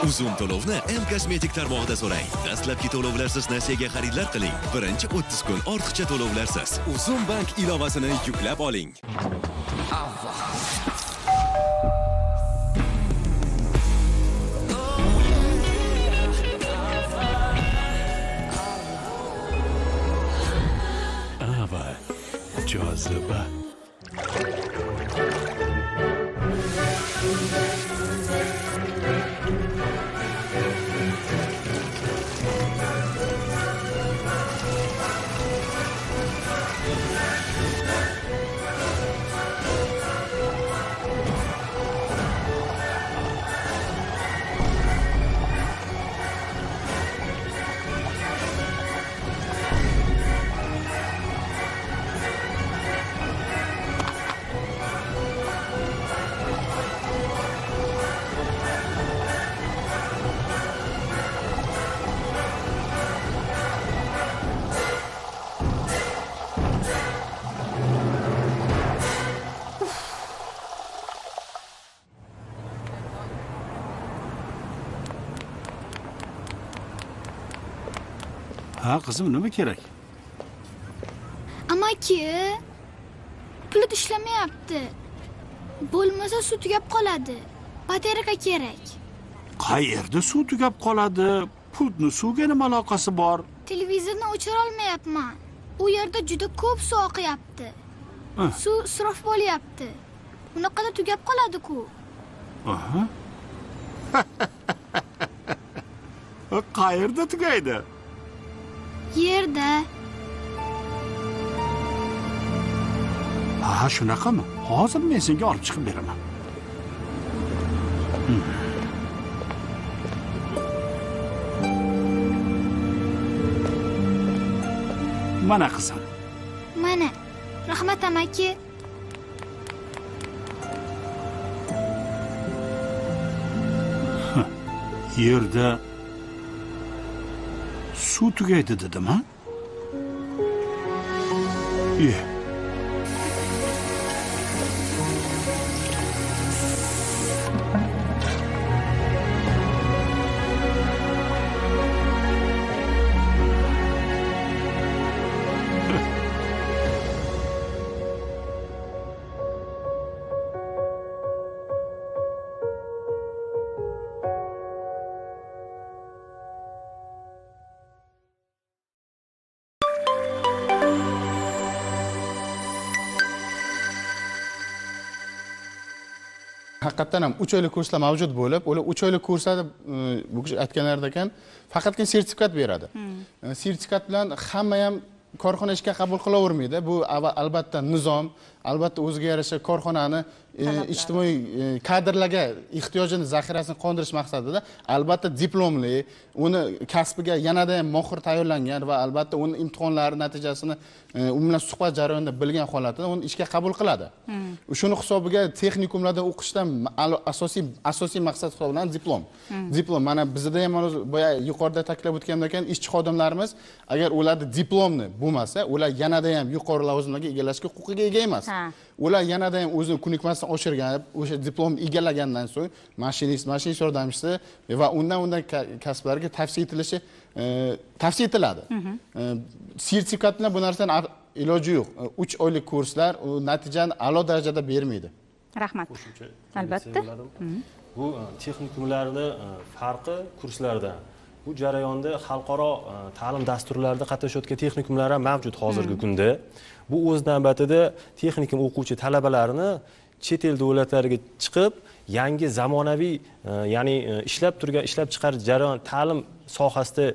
Speaker 11: Uzum to'lovni M Cosmetic tarmog'ida so'rang. Dastlabki to'lovlarsiz nasiyaga xaridlar qiling. Birinchi 30 kun ortiqcha to'lovlarsiz. Uzum bank ilovasini yuklab oling. Ava joziba.
Speaker 12: Ha, qizim, nima kerak?
Speaker 14: Amaki, puli ishlamayapti. Bo'lmasa suv tugab qoladi. Batareyka kerak.
Speaker 12: Qayerda suv tugab qoladi? Pultni suvga nima aloqasi bor?
Speaker 14: Televizorni o'chira olmayapman. U yerda juda ko'p suv oqyapti. Suv isrof bo'lyapti. Unaqada tugab qoladi-ku.
Speaker 12: Aha. Qayerda tugaydi?
Speaker 14: Yerda.
Speaker 12: Ha, shunaqami? Hozir men senga olib chiqib beraman. Mana qizim.
Speaker 14: Mana. Rahmat amaki.
Speaker 12: Yerda suv tugaydi dedim-a?
Speaker 7: Haqiqatan ham 3 oylik kurslar mavjud bo'lib, ular 3 oylik kurslarda bu kishi aytganlaridek faqatgina sertifikat beradi. Sertifikat bilan hamma ham korxona ishga qabul qilavermaydi. Bu albatta nizom, albatta o'ziga yarasha korxonani ijtimoiy kadrlarga ehtiyojini, zaxirasini qondirish maqsadida albatta diplomli, uni kasbiga yanada ham mohir tayyorlangan va albatta uni imtihonlari natijasini u bilan suhbat jarayonida bilgan holatida uni ishga qabul qiladi. Shuni hisobiga texnikumlarda o'qishdan asosiy maqsad hisoblanadi diplom. Diplom mana bizda ham boya yuqorida ta'kidlab o'tganimdek, ishchi xodimlarimiz agar ularda diplomni bo'lmasa, ular yanada ham yuqori lavozimlarga egallashga huquqiga ega emas. Ular yanada ham o'zini ko'nikmasini oshirgan, o'sha diplom egallagandan so'ng mashinist, mashinist yordamchisi va undan kasblarga tavsiya etilishi tavsiya etiladi. Sertifikat bilan bu narsani iloji yo'q. 3 oylik kurslar u natijani a'lo darajada bermaydi.
Speaker 1: Rahmat. Albatta.
Speaker 3: Bu texnikumlarni farqi kurslardan. Bu jarayonda xalqaro ta'lim dasturlarida qatnashayotgan texnikumlar ham mavjud hozirgi kunda. Bu o'z navbatida texnikum o'quvchi talabalarini chet el davlatlariga chiqib, yangi zamonaviy, ya'ni ishlab turgan, ishlab chiqarish jarayon ta'lim sohasida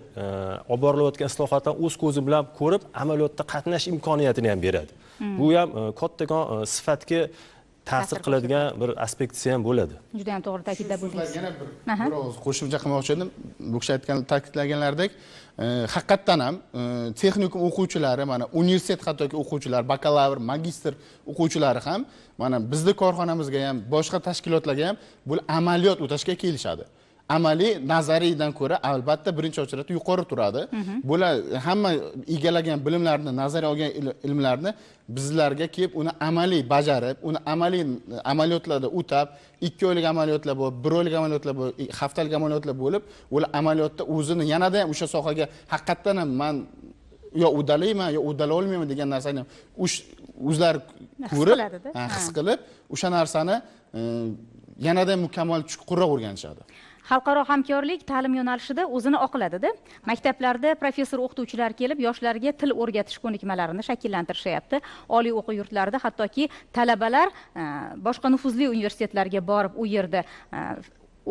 Speaker 3: olib borilayotgan islohotlarni o'z ko'zi bilan ko'rib, amaliyotda qatnash imkoniyatini ham beradi. Bu ham kattakon sifatga ta'sir qiladigan bir aspektisi ham bo'ladi.
Speaker 1: Juda ham to'g'ri ta'kidlab o'tdingiz.
Speaker 7: Yana bir og'iz qo'shimcha qilmoqchi edim. Bu kishi aytgan, ta'kidlaganlaridek, haqiqatdan ham texnikum o'quvchilari, mana universitet hattoki o'quvchilar, bakalavr, magistr o'quvchilari ham mana bizni korxonamizga ham, boshqa tashkilotlarga ham bu amaliyot o'tashga kelishadi. Amaliy nazariydan ko'ra albatta birinchi ochiratda yuqori turadi. Bular hamma egallagan bilimlarni, nazariy olgan ilmlarni bizlarga kelib uni amaliy bajarib, uni amaliy amaliyotlarda o'tab, 2 oylik amaliyotlar bo'lib, 1 oylik amaliyotlar bo'lib, haftalik amaliyotlar bo'lib, ular amaliyotda o'zini yanada ham o'sha sohaga haqiqatdan ham man yo uddalayman, yo uddala olmayman degan narsani o'zlari ko'rib, his qilib, o'sha narsani yanada mukammal chuqurroq o'rganishadi.
Speaker 1: Xalqaro hamkorlik ta'lim yo'nalishida o'zini oqladida. Maktablarda professor o'qituvchilar kelib yoshlarga til o'rgatish ko'nikmalarini shakllantirishyapti. Oliy o'quv yurtlarida hattoki talabalar boshqa nufuzli universitetlarga borib u yerda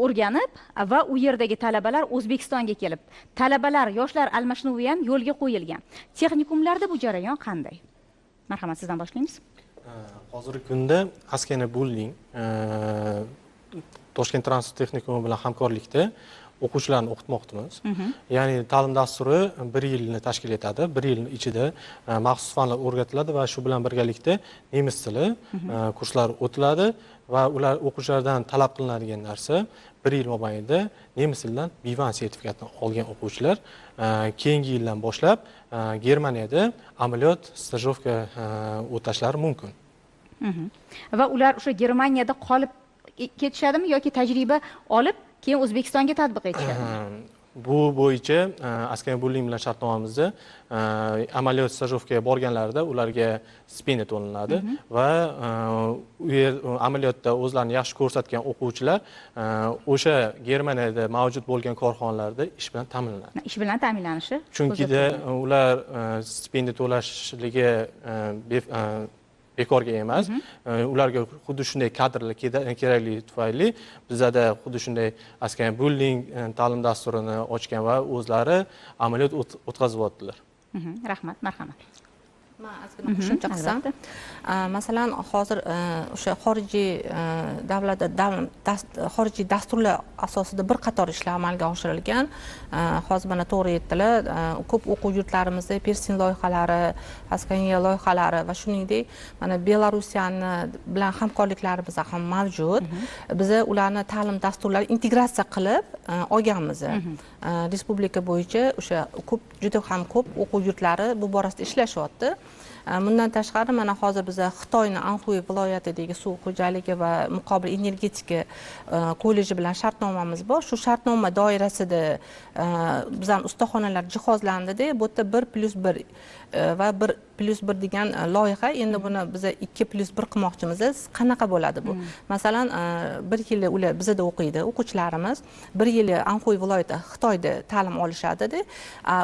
Speaker 1: o'rganib va u yerdagi talabalar O'zbekistonga kelib, talabalar, yoshlar almashinuvi ham yo'lga qo'yilgan. Texnikumlarda bu jarayon qanday? Marhamat, sizdan boshlaymiz.
Speaker 15: Hozirgi kunda Askena Building Toshkent transport texnikumi bilan hamkorlikda o'quvchilarni o'qitmoqdamiz. Ya'ni ta'lim dasturi 1 yilni tashkil etadi. 1 yilning ichida maxsus fanlar o'rgatiladi va shu bilan birgalikda nemis tili kurslari o'tiladi va ular o'quvchilardan talab qilinadigan narsa 1 yil mobaynida nemis tilidan B1 sertifikatini olgan o'quvchilar keyingi yildan boshlab Germaniyada amaliyot, stajirovka o'tashlari mumkin.
Speaker 1: Va ular o'sha Germaniyada qolib ketishadimi yoki tajriba olib keyin O'zbekistonga tatbiq etishadimi?
Speaker 15: Bu bo'yicha Askania Building bilan shartnomamizda amaliyot stajovkaga borganlarida ularga stipendiya to'lanadi va u yer amaliyotda o'zlarini yaxshi ko'rsatgan o'quvchilar o'sha Germaniyada mavjud bo'lgan korxonalarda ish bilan ta'minlanadi.
Speaker 1: Ish bilan ta'minlanishi.
Speaker 15: Chunki ular stipendiya to'lashligi bekorga emas. Ularga xuddi shunday kadrlar kerakligi tufayli bizada xuddi shunday Askania Building ta'lim dasturini ochgan va o'zlari amaliyot o'tkazyaptilar.
Speaker 1: Rahmat, marhamat.
Speaker 2: Men ozgina qo'shimcha qilsam, masalan, hozir o'sha xorijiy davlatda xorijiy dasturlar asosida bir qator ishlar amalga oshirilgan. Hozir mana to'g'ri aytdilar, ko'p o'quv yurtlarimizda Persin loyihalari, Askania loyihalari va shuningdek mana Belarusiyani bilan hamkorliklarimiz ham mavjud. Biz ularni ta'lim dasturlarini integratsiya qilib olganmiz. Respublika bo'yicha o'sha ko'p, juda ham ko'p o'quv yurtlari bu borasida ishlashyapti. Bundan tashqari mana hozir biz Xitoyning Anxuy viloyatidagi suv xo'jaligi va muqobil energetika kolleji bilan shartnomamiz bor. Shu shartnoma doirasida bizning ustaxonalar jihozlandida, bu yerda 1+1 va 1+1 degan loyiha. Endi buni biz 2+1 qilmoqchimiz. Qanaqa bo'ladi bu? Masalan, bir yili ular bizda o'qiydi, o'quvchilarimiz bir yili Anxuy viloyati Xitoyda ta'lim olishadi-da,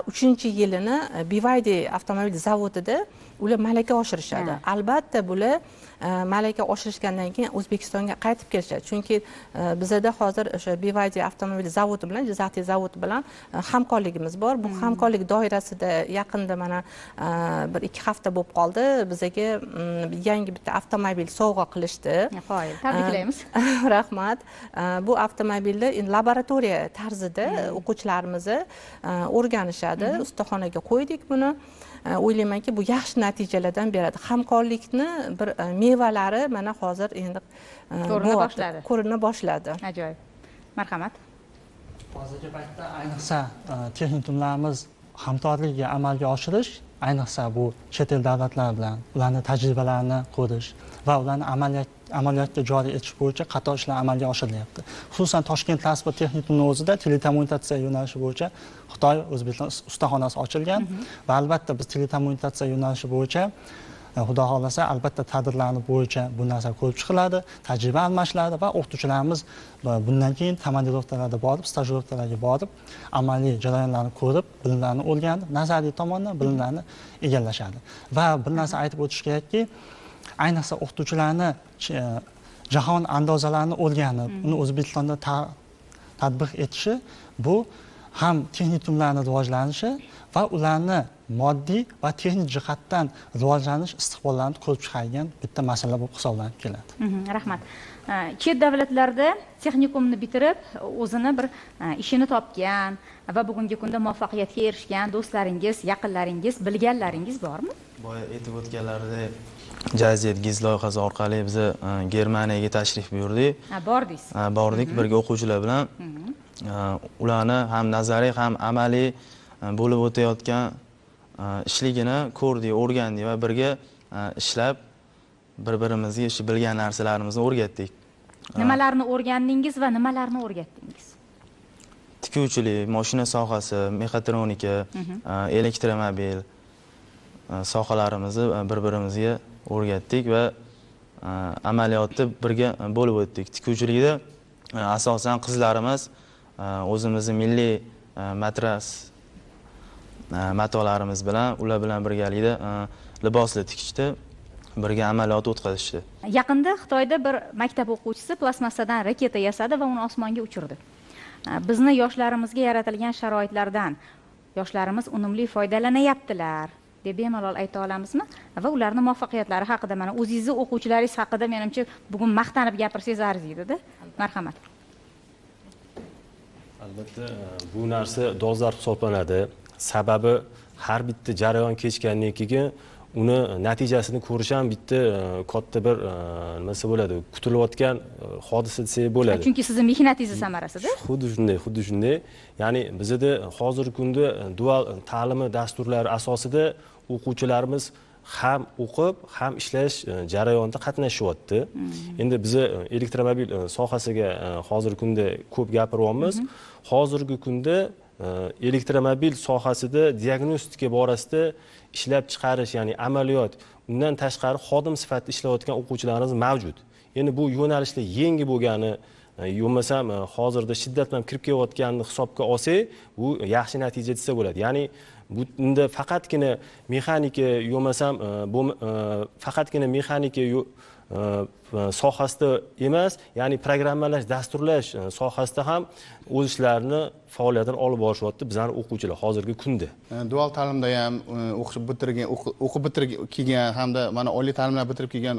Speaker 2: 3-yilini BYD avtomobil zavodida ular malaka oshirishadi. Albatta bular malaka oshirishgandan keyin O'zbekistonga qaytib kelishadi. Chunki bizda hozir o'sha BYD avtomobil zavodi bilan, Jizzaxdagi zavod bilan hamkorligimiz bor. Bu hamkorlik doirasida yaqinda mana 1-2 hafta bo'lib qoldi, bizga yangi bitta avtomobil sovg'a qilishdi.
Speaker 1: Qoyil, tabriklaymiz.
Speaker 2: Rahmat. Bu avtomobilni endi laboratoriya tarzida o'quvchilarimiz o'rganishadi. Ustaxonaga qo'ydik buni. O'ylaymanki, bu yaxshi natijalardan beradi. Hamkorlikni bir mevalari mana hozir endi ko'rina boshladi.
Speaker 1: Ajoyib. Marhamat.
Speaker 8: Hozirgi paytda ayniqsa texnikumlarimiz hamkorlikni amalga oshirish, ayniqsa bu chet el davlatlari bilan ularning tajribalarini ko'rish va ularni amaliyotga joriy etish bo'yicha qator ishlar amalga oshirilyapti. Xususan, Toshkent transport texnikumining o'zida telekommunikatsiya yo'nalishi bo'yicha Xitoy O'zbekiston ustaxonasi ochilgan va albatta biz telekommunikatsiya yo'nalishi bo'yicha Xudo xohlasa albatta tadbirlarni bo'yicha bu narsa ko'rib chiqiladi, tajriba almashiladi va o'qituvchilarimiz bundan keyin komandirovkalarda borib, stajirovkalarga borib, amaliy jarayonlarni ko'rib, bilimlarni o'rganib, nazariy tomondan bilimlarni egallashadi. Va bir narsa aytib o'tish kerakki, ayniqsa o'qituvchilarni jahon andozalarini o'rganib, uni O'zbekistonda tatbiq etishi bu ham texnikumlarni rivojlanishi va ularni moddiy va texnik jihatdan rivojlanish istiqbollarini ko'rib chiqadigan bitta masala bo'lib hisoblanib keladi.
Speaker 1: Rahmat. Chet davlatlarda texnikumni bitirib, o'zini bir ishini topgan va bugungi kunda muvaffaqiyatga erishgan do'stlaringiz, yaqinlaringiz, bilganlaringiz bormi?
Speaker 4: Boya aytib o'tganlaridek, Jazet GIZ loyihasi orqali biz Germaniyaga tashrif buyurdik.
Speaker 1: Bordingiz?
Speaker 4: Bordik birga o'quvchilar bilan. Ularni ham nazariy ham amaliy bo'lib o'tayotgan ishligini ko'rdik, o'rgandik va birga ishlab bir-birimizga shu bilgan narsalarimizni o'rgatdik.
Speaker 1: Nimalarni o'rgandingiz va nimalarni o'rgatdingiz?
Speaker 4: Tikuvchilik, mashina sohasi, mexatronika, elektromobil sohalarimizni bir-birimizga o'rgatdik va amaliyotda birga bo'lib o'tdik. Tikuvchilikda asosan qizlarimiz o'zimizni milliy matras matolarimiz bilan ular bilan birgalikda liboslar tikishdi, birga amaliyot o'tkazishdi.
Speaker 1: Yaqinda Xitoyda bir maktab o'quvchisi plastmassadan raketa yasadi va uni osmonga uchirdi. Bizni yoshlarimizga yaratilgan sharoitlardan yoshlarimiz unumli foydalanyaptilar deb bemalol ayta olamizmi? Va ularning muvaffaqiyatlari haqida, mana o'zingizni o'quvchilaringiz haqida menimcha bugun maqtanib gapirsangiz arziydi-da. Marhamat.
Speaker 3: Albatta bu narsa dolzarb hisoblanadi. Sababi har bitta jarayon kechgandan keyin uni natijasini ko'rish ham bitta katta bir nimasi bo'ladi, kutilayotgan hodisa desak bo'ladi.
Speaker 1: Chunki sizning mehnatingiz samarasida.
Speaker 3: Xuddi shunday, xuddi shunday. Ya'ni bizda hozirgi kunda dual ta'limi dasturlari asosida o'quvchilarimiz ham o'qib, ham ishlash jarayonida qatnashyapti. Endi biz elektromobil sohasiga hozirgi kunda ko'p gapiryapmiz. Hozirgi kunda elektromobil sohasida diagnostika borasida ishlab chiqarish, ya'ni amaliyot, undan tashqari xodim sifatida ishlayotgan o'quvchilarimiz mavjud. Endi bu yo'nalishlar yangi bo'lgani, bo'lmasam hozirda shiddat bilan kirib kelayotganini hisobga olsak, bu yaxshi natija desa bo'ladi. Ya'ni bunda faqatgina mexanika bo'lmasam faqatgina mexanika sohasida emas, ya'ni programmalash, dasturlash sohasida ham o'z ishlarini, faoliyatini olib borishyapti bizning o'quvchilar hozirgi kunda.
Speaker 7: Dual ta'limda ham o'qib bitirgan, o'qib bitirib kelgan hamda mana oliy ta'limlar bitirib kelgan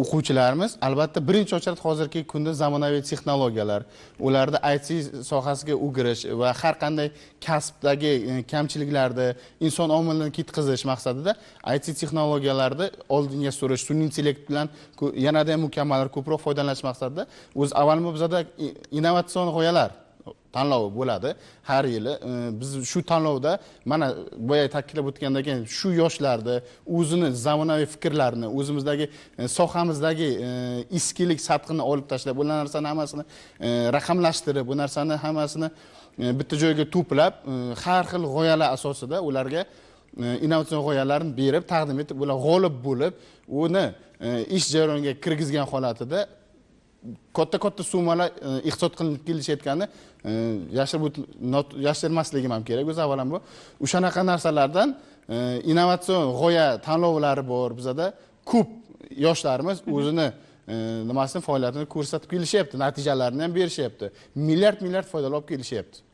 Speaker 7: o'quvchilarimiz albatta birinchi ochirat hozirgi kunda zamonaviy texnologiyalar, ularda IT sohasiga o'girish va har qanday kasbdagi kamchiliklarni, inson omilini ketkazish maqsadida IT texnologiyalarni oldinga surish, sun'iy intellekt bilan yanada ham mukammalroq, ko'proq foydalanish maqsadida o'z avvalambor bizada innovatsion g'oyalar tanlovi bo'ladi har yili. Biz shu tanlovda mana boya ta'kidlab o'tgandek shu yoshlarni o'zini zamonaviy fikrlarini, o'zimizdagi sohamizdagi eskilik sathini olib tashlab, bu narsani hammasini raqamlashtirib, bu narsani hammasini bitta joyga to'plab, har xil g'oyalar asosida ularga innovatsion g'oyalarni berib, taqdim etib, ular g'olib bo'lib, uni ish jarayoniga kirgizgan holatida katta-katta summalar iqtisod qilinib kelishayotgani yashirmasligim ham kerak. O'zi avvalambor o'shanaqa narsalardan innovatsion g'oya tanlovlari bor bizada. Ko'p yoshlarimiz o'zini nimasini, faoliyatini ko'rsatib kelishyapti, natijalarini ham berishyapti. Milliard-milliard foydalar olib kelishyapti.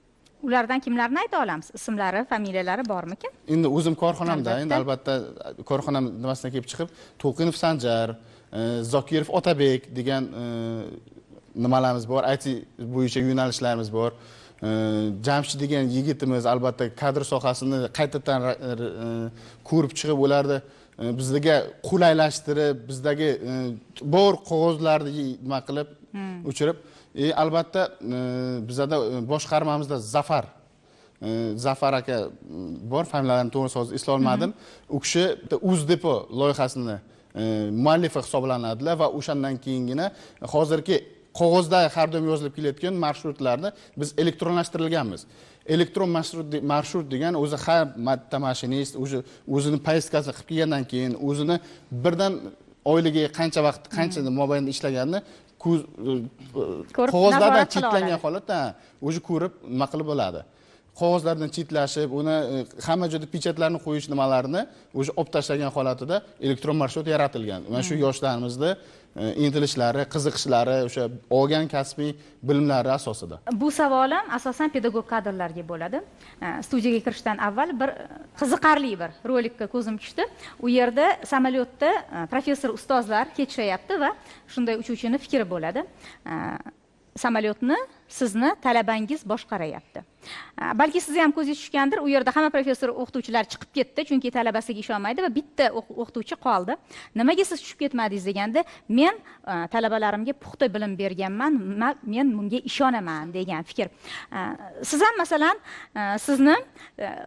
Speaker 1: Ulardan kimlarni ayta olamiz? Ismlari, familiyalari bormikin?
Speaker 7: Endi o'zim korxonamda, endi albatta korxonam nimasidan kelib chiqib, To'lqinov Sanjar, Zokirov Otabek degan nimalarimiz bor, IT bo'yicha yo'nalishlarimiz bor. Jamshid degan yigitimiz albatta kadr sohasini qaytadan ko'rib chiqib, ularni bizga qulaylashtirib, bizdagi bor qog'ozlarni nima qilib o'chirib, albatta bizada boshqarmamizda Zafar aka bor, familiyalarini to'g'ri hozir eslolmadim. U kishi UzDepo loyihasini muallifi hisoblanadilar va o'shandan keyingina hozirgi qog'ozda har doim yozilib kelayotgan marshrutlarni biz elektronlashtirilganmiz. Elektron marshrut degan o'zi har marta mashinist o'zini poyezdkasini qilib kelgandan keyin o'zini birdan oyligi qancha vaqt, qancha mobaynida ishlaganini qog'ozlardan chetlangan holatda o'zi ko'rib nima qilib bo'ladi. Qog'ozlardan chetlashib, uni hamma joyda pechatlarni qo'yish nimalarini o'zi olib tashlagan holatida elektron marshrut yaratilgan. Mana shu yoshlarimizni intilishlari, qiziqishlari, o'sha olgan kasbiy bilimlari asosida.
Speaker 1: Bu savolim asosan pedagog kadrlarga bo'ladi. Studiyaga kirishdan avval bir qiziqarli bir rolikka ko'zim tushdi. U yerda samolyotda professor ustozlar ketishyapti va shunday uchuvchini fikri bo'ladi. Samolyotni sizni talabangiz boshqarayapti. Balki sizga ham ko'zingiz tushgandir, u yerda hamma professor o'qituvchilar chiqib ketdi, chunki talabasiga ishonmaydi va bitta o'qituvchi qoldi. Nimaga siz tushib ketmadingiz deganda, men talabalarimga puxta bilim berganman, men bunga ishonaman degan fikr. Siz ham masalan, sizni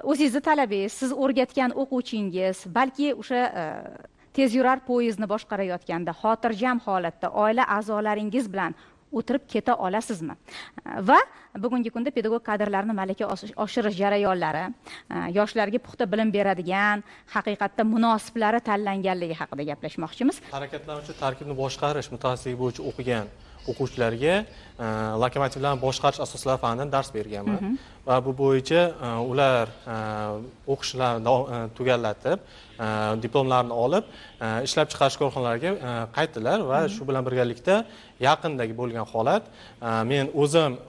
Speaker 1: o'zingizni talabangiz, siz o'rgatgan o'quvchingiz, balki o'sha tezyurar poyezdni boshqarayotganda xotirjam holatda oila a'zolaringiz bilan o'tirib keta olasizmi? Va bugungi kunda pedagog kadrlarni malaka oshirish jarayonlari, yoshlarga puxta bilim beradigan, haqiqatda munosiblari tanlanganligi haqida gaplashmoqchimiz.
Speaker 15: Harakatlanuvchi tarkibni boshqarish mutaxassisligi bo'yicha o'qigan o'quvchilarga lokomotivlarni boshqarish asoslari fanidan dars berganman. Va bu bo'yicha ular o'qishlarini tugallatib, diplomlarini olib, ishlab chiqarish korxonalariga qaytdilar va shu bilan birgalikda yaqindagi bo'lgan holat, men o'zim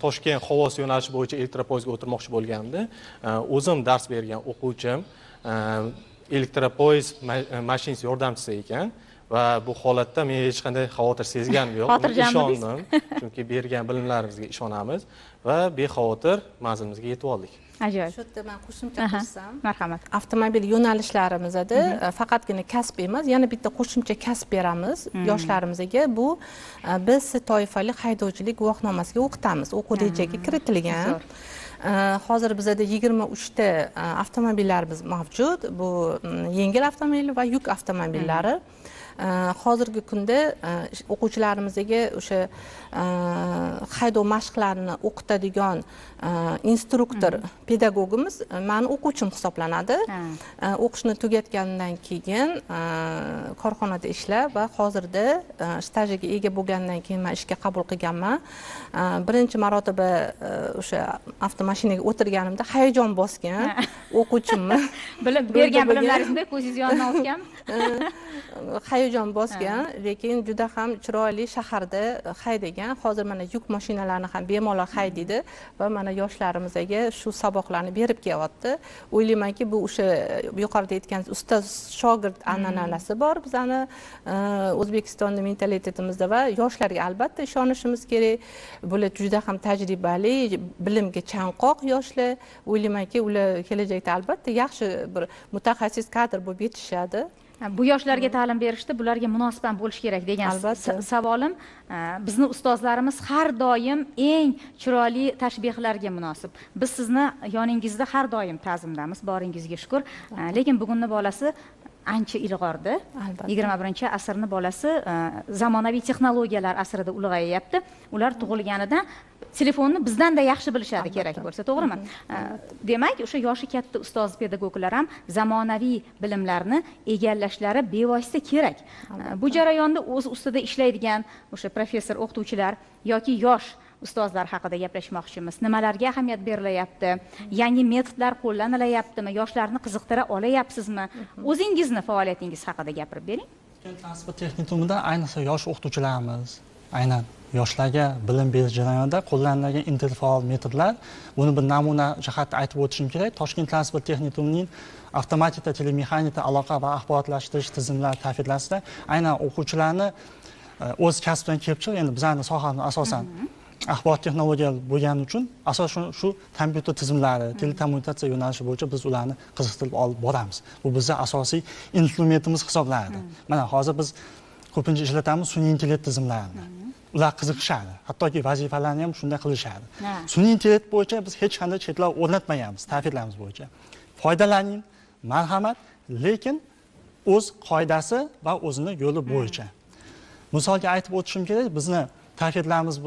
Speaker 15: Toshkent Xovos yo'nalishi bo'yicha elektropoyezdga o'tirmoqchi bo'lganimda, o'zim dars bergan o'quvchim elektropoyezd mashinist yordamchisi ekan. Va bu holatda men hech qanday xavotir sezganim yo'q. Ishondim, chunki bergan bilimlarimizga ishonamiz va bexavotir manzilimizga yetib oldik.
Speaker 1: Ajoyib.
Speaker 2: Shu yerda men qo'shimcha qilsam,
Speaker 1: marhamat.
Speaker 2: Avtomobil yo'nalishlarimizda faqatgina kasb emas, yana bitta qo'shimcha kasb beramiz yoshlarimizga. Bu biz toifali haydovchilik guvohnomasiga o'qitamiz. O'quv rejaga kiritilgan. Hozir bizada 23 ta avtomobillarimiz mavjud. Bu yengil avtomobil va yuk avtomobillari. Hozirgi kunda o'quvchilarimizga o'sha haydov mashqlarini o'qitadigan instruktor pedagogimiz meni o'quvchim hisoblanadi. O'qishni tugatgandan keyin korxonada ishlab va hozirda stajiga ega bo'lgandan keyin men ishga qabul qilganman. Birinchi marotaba o'sha avtomashinaga o'tirganimda hayajon bosgan o'quvchimni.
Speaker 1: Bilim bergan bilimlaringizni ko'zingiz yonidan o'tganmi?
Speaker 2: Hayajon bosgan, lekin juda ham chiroyli shaharda haydagan. Hozir mana yuk mashinalarini ham bemalol haydaydi va mana yoshlarimizga shu saboqlarni berib kelyapti. O'ylaymanki, bu o'sha yuqorida aytgan ustoz shogird an'anasi bor bizani O'zbekistonda mentalitetimizda va yoshlarga albatta ishonishimiz kerak. Bular juda ham tajribali, bilimga chanqoq yoshlar. O'ylaymanki, ular kelajakda albatta yaxshi bir mutaxassis kadr bo'lib yetishadi.
Speaker 1: Bu yoshlarga ta'lim berishda bularga munosib ham bo'lish kerak degan savolim. Bizni ustozlarimiz har doim eng chiroyli tashbihlarga munosib. Biz sizni yoningizda har doim ta'zimdamiz, boringizga shukur. Lekin bugunni bolasi ancha ilg'ordi. 21-asrni bolasi zamonaviy texnologiyalar asrida ulg'ayyapti. Ular tug'ilganidan telefonni bizdan-da yaxshi bilishadi kerak bo'lsa, to'g'rimi? Demak, o'sha yoshi katta ustoz pedagoglar ham zamonaviy bilimlarni egallashlari bevosita kerak. Bu jarayonda o'z ustida ishlaydigan o'sha professor o'qituvchilar yoki yosh ustozlar haqida gaplashmoqchimiz. Nimalarga ahamiyat berilyapti? Yangi metodlar qo'llanilyaptimi? Yoshlarni qiziqtira olayapsizmi? O'zingizni faoliyatingiz haqida gapirib bering.
Speaker 8: Transport texnikumida ayniqsa yosh o'qituvchilarimiz, aynan yoshlarga bilim berish jarayonida qo'llanilgan interfaol metodlar, buni bir namuna jihatda aytib o'tishim kerak. Toshkent transport texnikumining avtomatika, telemexanika, aloqa va axborotlashtirish tizimlari kafedrasida aynan o'quvchilarni o'z kasbidan kelib chiqib, endi bizning sohamiz asosan axborot texnologiyalari bo'lgani uchun asosan shu kompyuter tizimlari, telekommunikatsiya yo'nalishi bo'yicha biz ularni qiziqtirib olib boramiz. Bu bizning asosiy instrumentimiz hisoblanadi. Mana hozir biz ko'pincha ishlatamiz sun'iy intellekt tizimlarini. Ular qiziqishadi. Hattoki vazifalarni ham shunday qilishadi. Sun'iy intellekt bo'yicha biz hech qanday cheklov o'rnatmaganmiz, ta'kidlarimiz bo'yicha. Foydalaning, marhamat, lekin o'z qoidasi va o'zini yo'li bo'yicha. Misolga aytib o'tishim kerak, bizni ta'kidlarimiz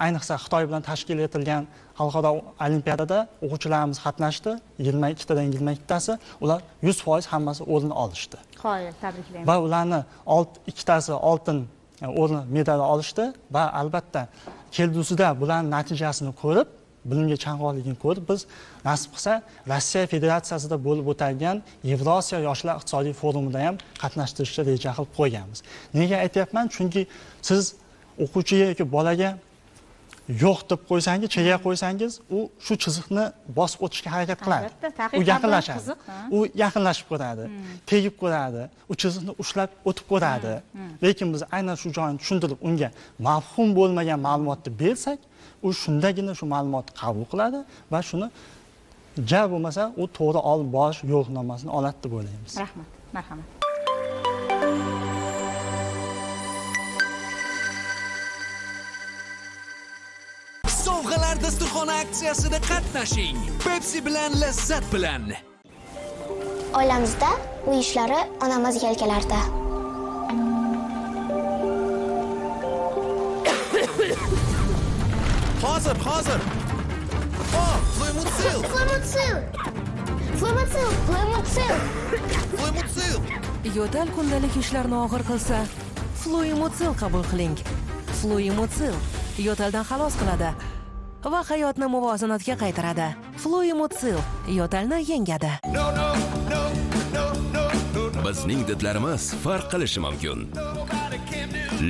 Speaker 8: ayniqsa Xitoy bilan tashkil etilgan xalqaro olimpiadada o'quvchilarimiz qatnashdi. 22 tadan 22tasi, ular 100% hammasi o'rin olishdi.
Speaker 1: Qoyil, tabriklayman.
Speaker 8: Va ularni 2tasi oltin o'rin medali olishdi va albatta kelgusida bularning natijasini ko'rib, bilimga chanqoqligini ko'rib, biz nasib qilsa Rossiya Federatsiyasida bo'lib o'tadigan Yevrosiyo yoshlar iqtisodiy forumida ham qatnashtirishni reja qilib qo'yganmiz. Nega aytyapman? Chunki siz o'quvchiga yoki bolaga yo'q deb qo'ysangiz, chegara qo'ysangiz, u shu chiziqni bosib o'tishga harakat qiladi. U yaqinlashadi. U yaqinlashib ko'radi, tegib ko'radi, u chiziqni ushlab o'tib ko'radi. Lekin biz aynan shu joyini tushuntirib, unga mafhum bo'lmagan ma'lumotni bersak, u shundagina shu ma'lumotni qabul qiladi va shuni ja bo'lmasa, u to'g'ri olib borish yo'lnomasini oladi deb o'ylaymiz.
Speaker 1: Rahmat, marhamat.
Speaker 9: Sovg'alar dasturxoni aksiyasida qatnashing. Pepsi bilan lazzat bilan.
Speaker 14: Oilamizda uy ishlari onamiz yelkalarida.
Speaker 9: Hozir, hozir. O, Fluimucil.
Speaker 14: Fluimucil. Fluimucil, Fluimucil.
Speaker 9: Fluimucil.
Speaker 13: Yo'tal kundalik ishlarni og'ir qilsa, Fluimucil qabul qiling. Fluimucil yo'taldan xalos qiladi va hayotni muvozanatga qaytaradi. Fluimucil yo'talni yengadi.
Speaker 11: Bizning didlarimiz farq qilishi mumkin.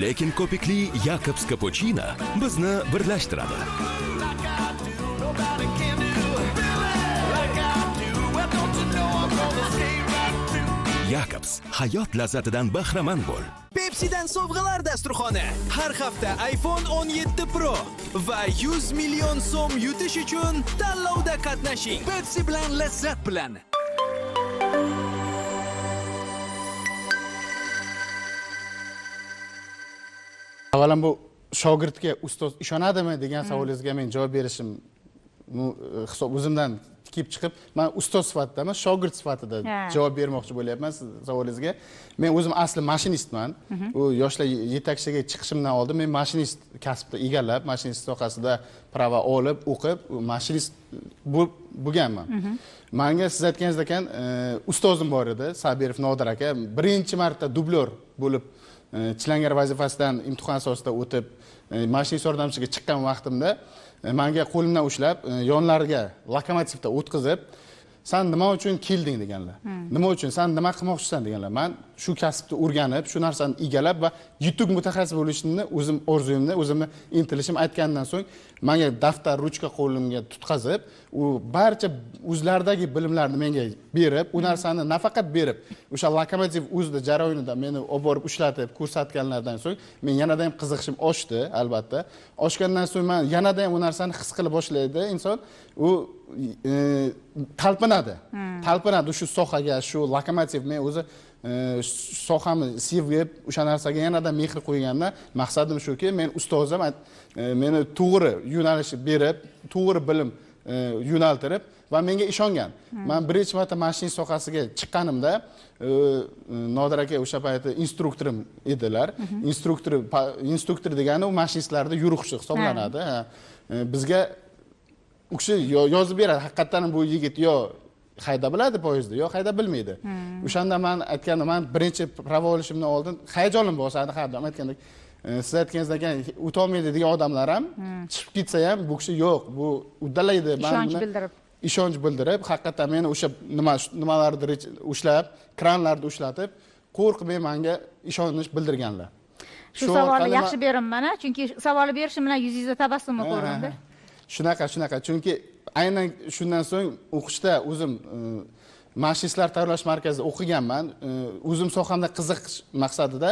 Speaker 11: Lekin ko'pikli Jacobs Cappuccino bizni birlashtiradi. Jacobs, hayot lazzatidan bahramand bo'l.
Speaker 9: Pepsi'dan sovg'alar dasturxoni. Har hafta iPhone 17 Pro va 100 million so'm yutish uchun tanlovda qatnashing. Pepsi bilan lazzat bilan.
Speaker 7: Avvalambor shogirdga ustoz ishonadimi degan savolingizga men javob berishim hisob o'zimdan kelib chiqib, men ustoz sifatida emas, shogird sifatida javob bermoqchi bo'lyapman siz savolingizga. Men o'zim asli mashinistman. U yoshlar yetakchiga chiqishimdan oldin men mashinist kasbni egallab, mashinist sohasida prava olib, o'qib, mashinist bo'lganman. Menga siz aytganingizdek, ustozim bor edi, Sabirov Nodir aka. Birinchi marta dublyor bo'lib chilangar vazifasidan imtihon asosida o'tib, mashinist yordamchisiga chiqqan vaqtimda menga qo'limdan ushlab, yonlariga lokomotivda o'tkazib, san nima uchun kelding deganlar. Nima uchun, san nima qilmoqchisan deganlar. Men shu kasbni o'rganib, shu narsani egalab va yetuk mutaxassis bo'lishimni o'zim orzuyimni, o'zimni intilishim aytgandan so'ng menga daftar, ruchka qo'limga tutqazib, u barcha o'zlaridagi bilimlarni menga berib, u narsani nafaqat berib, o'sha lokomotiv o'zida jarayonida meni olib borib ushlatib ko'rsatganlaridan so'ng men yanada ham qiziqishim oshdi, albatta. Oshgandan so'ng men yanada ham u narsani his qila boshlaydi inson. U talpinadi. Talpinadi shu sohaga, shu lokomotiv. Men o'zi sohamni sevib, o'sha narsaga yanada mehr qo'ygandan maqsadim shuki, men ustozim meni to'g'ri yo'nalish berib, to'g'ri bilim yo'naltirib va menga ishongan. Men birinchi marta mashinist sohasiga chiqqanimda Nodir aka o'sha payti instruktorim edilar. Instruktor degani u mashinistlarni yo'riqchi hisoblanadi. Bizga u kishi yozib beradi, haqiqatan bu yigit yo hayda biladi poyezdni, yo hayda bilmaydi. O'shanda men aytganim, men birinchi prava olishimdan oldin hayajonim bosadi, har doim aytgandek, siz aytganingizdek o'tolmaydi degan odamlar ham chiqib ketsa ham bu kishi yo'q, bu uddalaydi,
Speaker 1: ishonch bildirib,
Speaker 7: ishonch bildirib, haqiqatan meni o'sha nimalarni ushlab, kranlarni ushlatib, qo'rqmay menga ishonch bildirganlar.
Speaker 1: Shu savolni yaxshi berim mana, chunki savolni berishim bilan yuzingizda tabassumni ko'rdim.
Speaker 7: Shunaqa, chunki aynan shundan so'ng o'qishda o'zim mashinistlar tayyorlash markazida o'qiganman. O'zim sohamda qiziqish maqsadida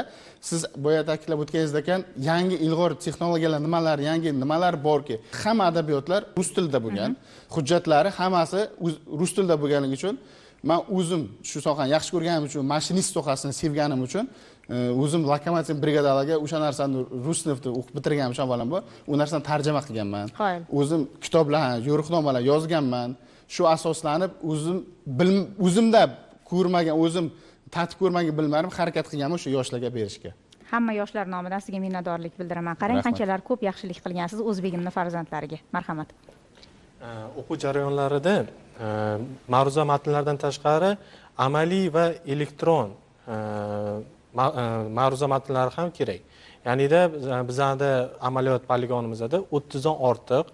Speaker 7: siz boya ta'kidlab o'tganingizdek, yangi ilg'or texnologiyalar nimalar, yangi nimalar borki, hamma adabiyotlar rus tilida bo'lgan, hujjatlari hammasi rus tilida bo'lganligi uchun men o'zim shu sohani yaxshi ko'rganim uchun, mashinist sohasini sevganim uchun o'zim lokomotiv brigadalarga o'sha narsani rus tilida o'qib bitirganim uchun avvalambor u narsani tarjima qilganman. O'zim kitoblar, yo'riqnomalar yozganman. Shu asoslanib o'zim o'zimda ko'rmagan, o'zim tatib ko'rmagan bilimlarim harakat qilganman shu yoshlarga berishga.
Speaker 1: Hamma yoshlar nomidan sizga minnatdorlik bildiraman. Qarang, qanchalar ko'p yaxshilik qilgansiz o'zbegimni farzandlariga. Marhamat.
Speaker 15: O'quv jarayonlarida ma'ruza matnlaridan tashqari amaliy va elektron ma'ruza matnlari ham kerak. Ya'nida bizda amaliyot poligonimizda 30 dan ortiq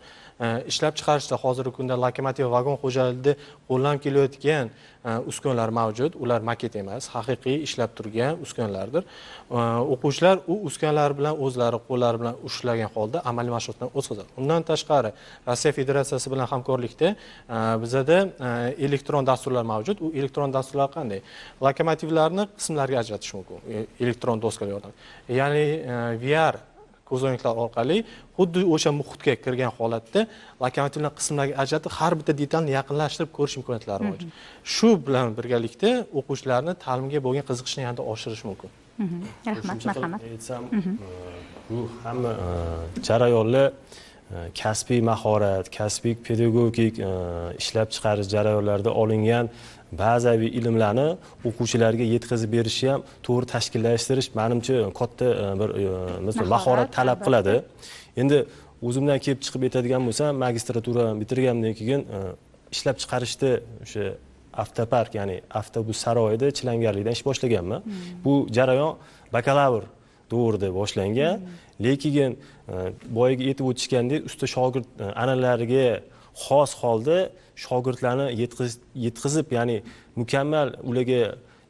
Speaker 15: ishlab chiqarishda hozirgi kunda lokomotiv vagon xo'jaligida qo'llanib kelayotgan uskunalar mavjud. Ular maket emas, haqiqiy ishlab turgan uskunalardir. O'quvchilar u uskunalar bilan o'zlari qo'llari bilan ushlagan holda amaliy mashg'ulotdan o'tkazadi. Undan tashqari Rossiya Federatsiyasi bilan hamkorlikda bizada elektron dasturlar mavjud. U elektron dasturlar qanday? Lokomotivlarni qismlarga ajratish mumkin elektron doskalar yordamida. Ya'ni VR ko'zoynaklar orqali xuddi o'sha muhitga kirgan holatda lokomotivlar qismlarga ajratib, har bitta detalni yaqinlashtirib ko'rish imkoniyatlari mavjud. Shu bilan birgalikda o'quvchilarni ta'limga bo'lgan qiziqishini yanada oshirish mumkin.
Speaker 1: Rahmat, marhamat.
Speaker 3: Aytsam, bu hamma jarayonlar kasbiy mahorat, kasbiy pedagogik ishlab chiqarish jarayonlarida olingan ba'zaviy ilmlarni o'quvchilarga yetkazib berishi ham to'g'ri tashkillashtirish menimcha katta bir mahorat talab qiladi. Endi o'zimdan kelib chiqib aytadigan bo'lsam, magistratura bitirganimdan keyin ishlab chiqarishda o'sha avtopark, ya'ni avtobus saroyida chilangarlikdan ish boshlaganman. Bu jarayon bakalavr davrida boshlangan, lekin boyagi aytib o'tishgandek usta shogird an'analariga xos holda shogirdlarni yetkazib, ya'ni mukammal ularga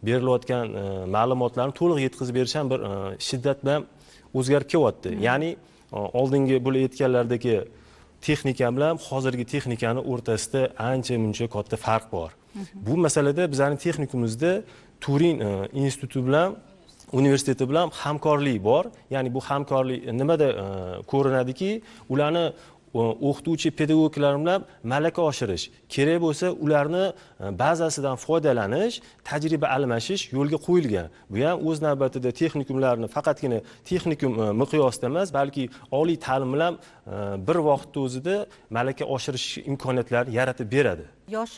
Speaker 3: berilayotgan ma'lumotlarni to'liq yetkazib berish ham bir shiddat bilan o'zgarib kelyapti. Ya'ni oldingi bular aytganlardagi texnika bilan hozirgi texnikani o'rtasida ancha muncha katta farq bor. Bu masalada bizning texnikumimizda Turin instituti bilan universiteti bilan hamkorlik bor. Ya'ni bu hamkorlik nimada ko'rinadiki, ularni o'qituvchi pedagoglar bilan malaka oshirish, kerak bo'lsa ularni bazasidan foydalanish, tajriba almashish yo'lga qo'yilgan. Bu ham o'z navbatida texnikumlarni faqatgina texnikum miqyosida emas, balki oliy ta'lim bilan bir vaqtda o'zida malaka oshirish imkoniyatlarini yaratib beradi.
Speaker 2: Yosh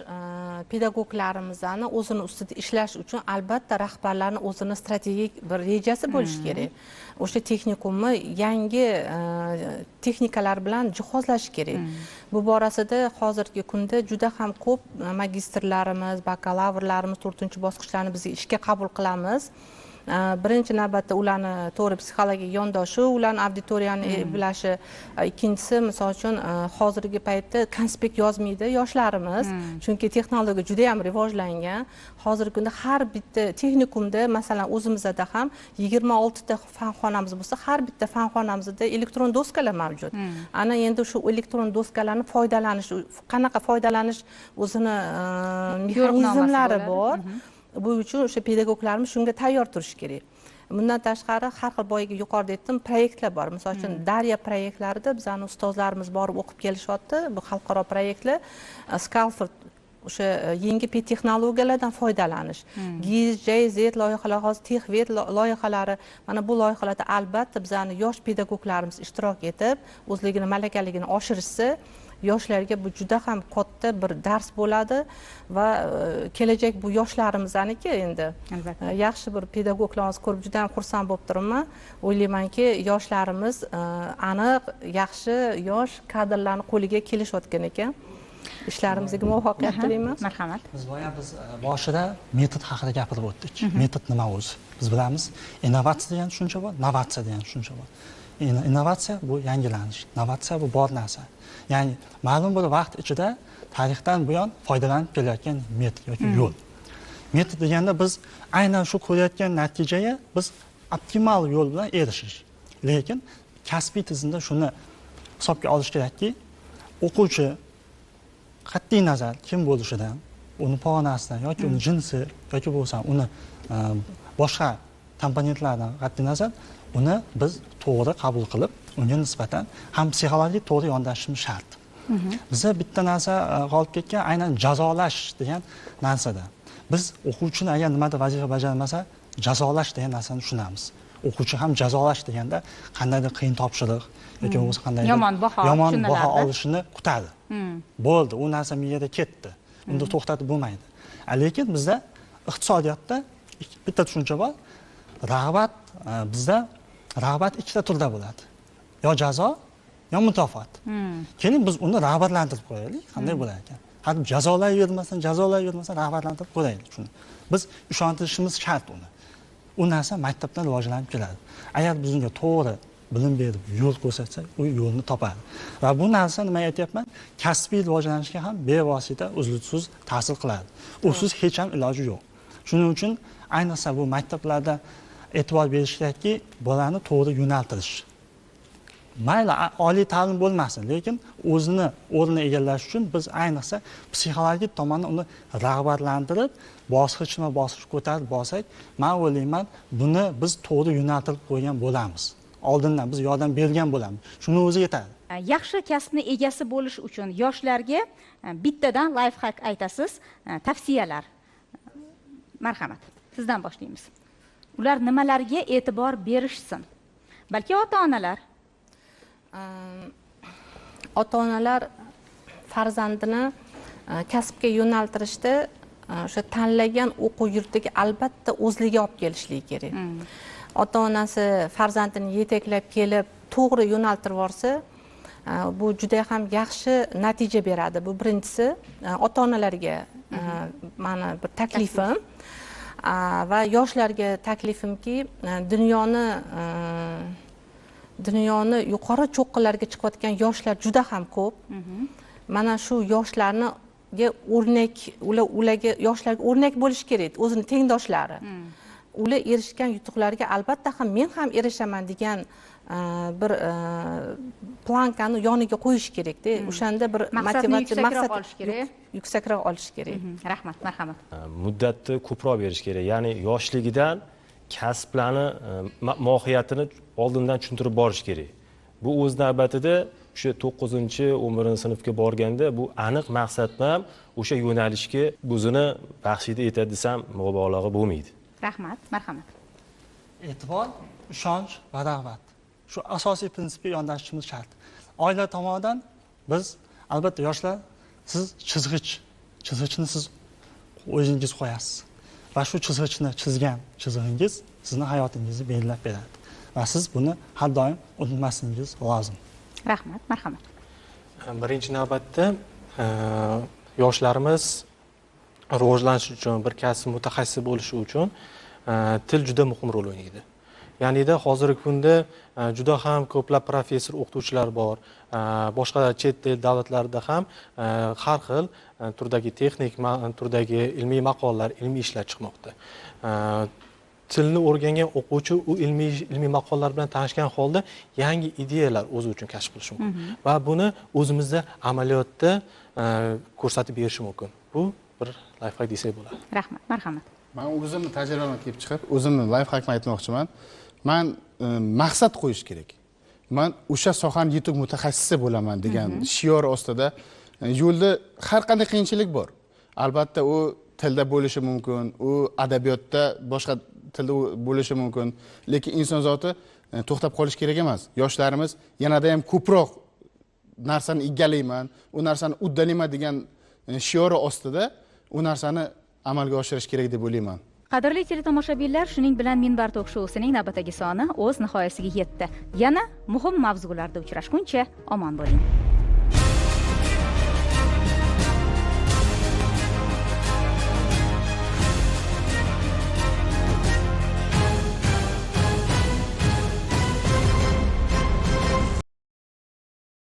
Speaker 2: pedagoglarimizni o'zini ustida ishlash uchun albatta rahbarlarni o'zini strategik bir rejasi bo'lishi kerak. O'sha texnikumni yangi texnikalar bilan jihozlash kerak. Bu borasida hozirgi kunda juda ham ko'p magistrlarimiz, bakalavrlarimiz 4-bosqichlarni biz ishga qabul qilamiz. Birinchi navbatda ularni to'g'ri psixologik yondashuv, ularni auditoriyani eplashi. Ikkinchisi, misol uchun, hozirgi paytda konspekt yozmaydi yoshlarimiz, chunki texnologiya juda ham rivojlangan. Hozirgi kunda har bitta texnikumda, masalan, o'zimizda ham 26 ta fan xonamiz bo'lsa, har bitta fan xonamizda elektron doskalar mavjud. Ana endi shu elektron doskalarni foydalanish, qanaqa foydalanish o'zini mexanizmlari bor. Bu uchun o'sha pedagoglarimiz shunga tayyor turishi kerak. Bundan tashqari har xil boyagi yuqorida aytdim, proyektlar bor. Misol uchun Darya proyektlarida bizning ustozlarimiz borib o'qib kelishyapti. Bu xalqaro proyektlar, Scalford o'sha yangi texnologiyalardan foydalanish, GIZ, JZ loyihalari, hozir TechVet loyihalari, mana bu loyihalarda albatta bizning yosh pedagoglarimiz ishtirok etib, o'zligini malakaligini oshirishsa, yoshlarga bu juda ham katta bir dars bo'ladi va kelajak bu yoshlarimizniki endi. Yaxshi bir pedagoglarimiz ko'rib juda ham xursand bo'lib turibman. O'ylaymanki, yoshlarimiz aniq yaxshi yosh kadrlarni qo'liga kelishayotgan ekan. Ishlarimizga muvaffaqiyat tilaymiz.
Speaker 1: Marhamat.
Speaker 8: Biz boya boshida metod haqida gapirib o'tdik. Metod nima o'zi? Biz bilamiz, innovatsiya degan tushuncha bor, novatsiya degan tushuncha bor. Innovatsiya bu yangilanish, novatsiya bu bor narsa. Ya'ni ma'lum bir vaqt ichida tarixdan buyon foydalanib kelayotgan metod yoki yo'l. Metod deganda biz aynan shu ko'rayotgan natijaga biz optimal yo'l bilan erishish. Lekin kasbiy tizimda shuni hisobga olish kerakki, o'quvchi qat'iy nazar kim bo'lishidan, uni pog'onasidan yoki uni jinsi yoki bo'lsa uni boshqa komponentlardan qat'iy nazar uni biz to'g'ri qabul qilib, unga nisbatan ham psixologik to'g'ri yondashishimiz shart. Biza bitta narsa qolib ketgan, aynan jazolash degan narsada. Biz o'quvchini agar nimada vazifa bajarmasa, jazolash degan narsani tushunamiz. O'quvchi ham jazolash deganda qandaydir qiyin topshiriq yoki bo'lmasa qandaydir yomon baho olishini kutadi. Bo'ldi, u narsa miyada ketdi. Unda to'xtatib bo'lmaydi. Lekin bizda iqtisodiyotda bitta tushuncha bor. Rag'bat, bizda rag'bat ikkita turda bo'ladi. Yo jazo, yo mukofot. Keling biz uni rag'batlantirib qo'yaylik, qanday bo'lar ekan? Hali jazolayvermasdan rag'batlantirib qo'yaylik shuni. Biz ishontirishimiz shart uni. U narsa maktabdan rivojlanib keladi. Agar biz unga to'g'ri bilim berib, yo'l ko'rsatsak, u yo'lni topadi. Va bu narsa nima aytyapman? Kasbiy rivojlanishga ham bevosita uzluksiz ta'sir qiladi. Usiz hech ham iloji yo'q. Shuning uchun ayniqsa bu maktablarda e'tibor berish kerakki, bolani to'g'ri yo'naltirish. Mayli oliy ta'lim bo'lmasin, lekin o'zini o'rnini egallash uchun biz ayniqsa psixologik tomondan uni rag'batlantirib, bosqichma-bosqich ko'tarib borsak, men o'ylayman, buni biz to'g'ri yo'naltirib qo'ygan bo'lamiz. Oldindan biz yordam bergan bo'lamiz. Shuni o'zi yetadi.
Speaker 1: Yaxshi kasbni egasi bo'lish uchun yoshlarga bittadan life hack aytasiz, tavsiyalar. Marhamat, sizdan boshlaymiz. Ular nimalarga e'tibor berishsin? Balki ota-onalar.
Speaker 2: Ota-onalar farzandini kasbga yo'naltirishda o'sha tanlagan o'quv yurtiga albatta o'zligi olib kelishligi kerak. Ota-onasi farzandini yetaklab kelib to'g'ri yo'naltirib yuborsa, bu juda ham yaxshi natija beradi. Bu birinchisi ota-onalarga meni bir taklifim va yoshlarga taklifimki, dunyoni yuqori cho'qqilarga chiqayotgan yoshlar juda ham ko'p. Mana shu yoshlarga o'rnak, ularga yoshlarga o'rnak bo'lish kerak, o'zini tengdoshlari. Ular erishgan yutuqlarga albatta ham men ham erishaman degan bir plankani yoniga qo'yish kerakda. O'shanda bir motivatsiya, maqsad
Speaker 1: olish kerak,
Speaker 2: yuksakroq olish kerak.
Speaker 1: Rahmat, marhamat.
Speaker 3: Muddatni ko'proq berish kerak. Ya'ni yoshligidan kasblarni mohiyatini oldindan tushuntirib borish kerak. Bu o'z navbatida O'sha 9-chi, 11-sinfga borganda bu aniq maqsad bilan o'sha yo'nalishga o'zini baxshida etadi desam mubolag'a bo'lmaydi.
Speaker 1: Rahmat, marhamat.
Speaker 8: E'tibor, ishonch va rag'bat. Shu asosiy prinsipga yondashishimiz shart. Oila tomonidan biz albatta yoshlar, siz chizg'ichni siz o'zingiz qo'yasiz va shu chizg'ichni chizgan chizig'ingiz sizni hayotingizni belgilab beradi va siz buni har doim unutmasligingiz lozim.
Speaker 1: Rahmat, marhamat.
Speaker 15: Birinchi navbatda yoshlarimiz rivojlanishi uchun, bir kasb mutaxassisi bo'lishi uchun til juda muhim rol o'ynaydi. Ya'nida hozirgi kunda juda ham ko'plab professor o'qituvchilar bor. Boshqa chet el davlatlarida ham har xil turdagi texnik turdagi ilmiy maqolalar, ilmiy ishlar chiqmoqda. Tilni o'rgangan o'quvchi u ilmiy maqolalar bilan tanishgan holda yangi ideyalar o'zi uchun kashf qilishi mumkin va buni o'zimizda amaliyotda ko'rsatib berishi mumkin. Bu bir lifehack desak bo'ladi.
Speaker 1: Rahmat, marhamat.
Speaker 7: Men o'zimni tajribamdan kelib chiqib, o'zimni lifehackni aytmoqchiman. Man maqsad qo'yish kerak. Man o'sha sohani yetuk mutaxassisi bo'laman degan shior ostida yo'lda har qanday qiyinchilik bor. Albatta u tilda bo'lishi mumkin, u adabiyotda boshqa tilda bo'lishi mumkin, lekin inson zoti to'xtab qolish kerak emas. Yoshlarimiz yanada ham ko'proq narsani egallayman, u narsani uddalayman degan shiori ostida u narsani amalga oshirish kerak deb o'ylayman.
Speaker 1: Qadrli teletomoshabinlar, shuning bilan Minbar tok shousining navbatdagi soni o'z nihoyasiga yetdi. Yana muhim mavzularda uchrashguncha omon bo'ling.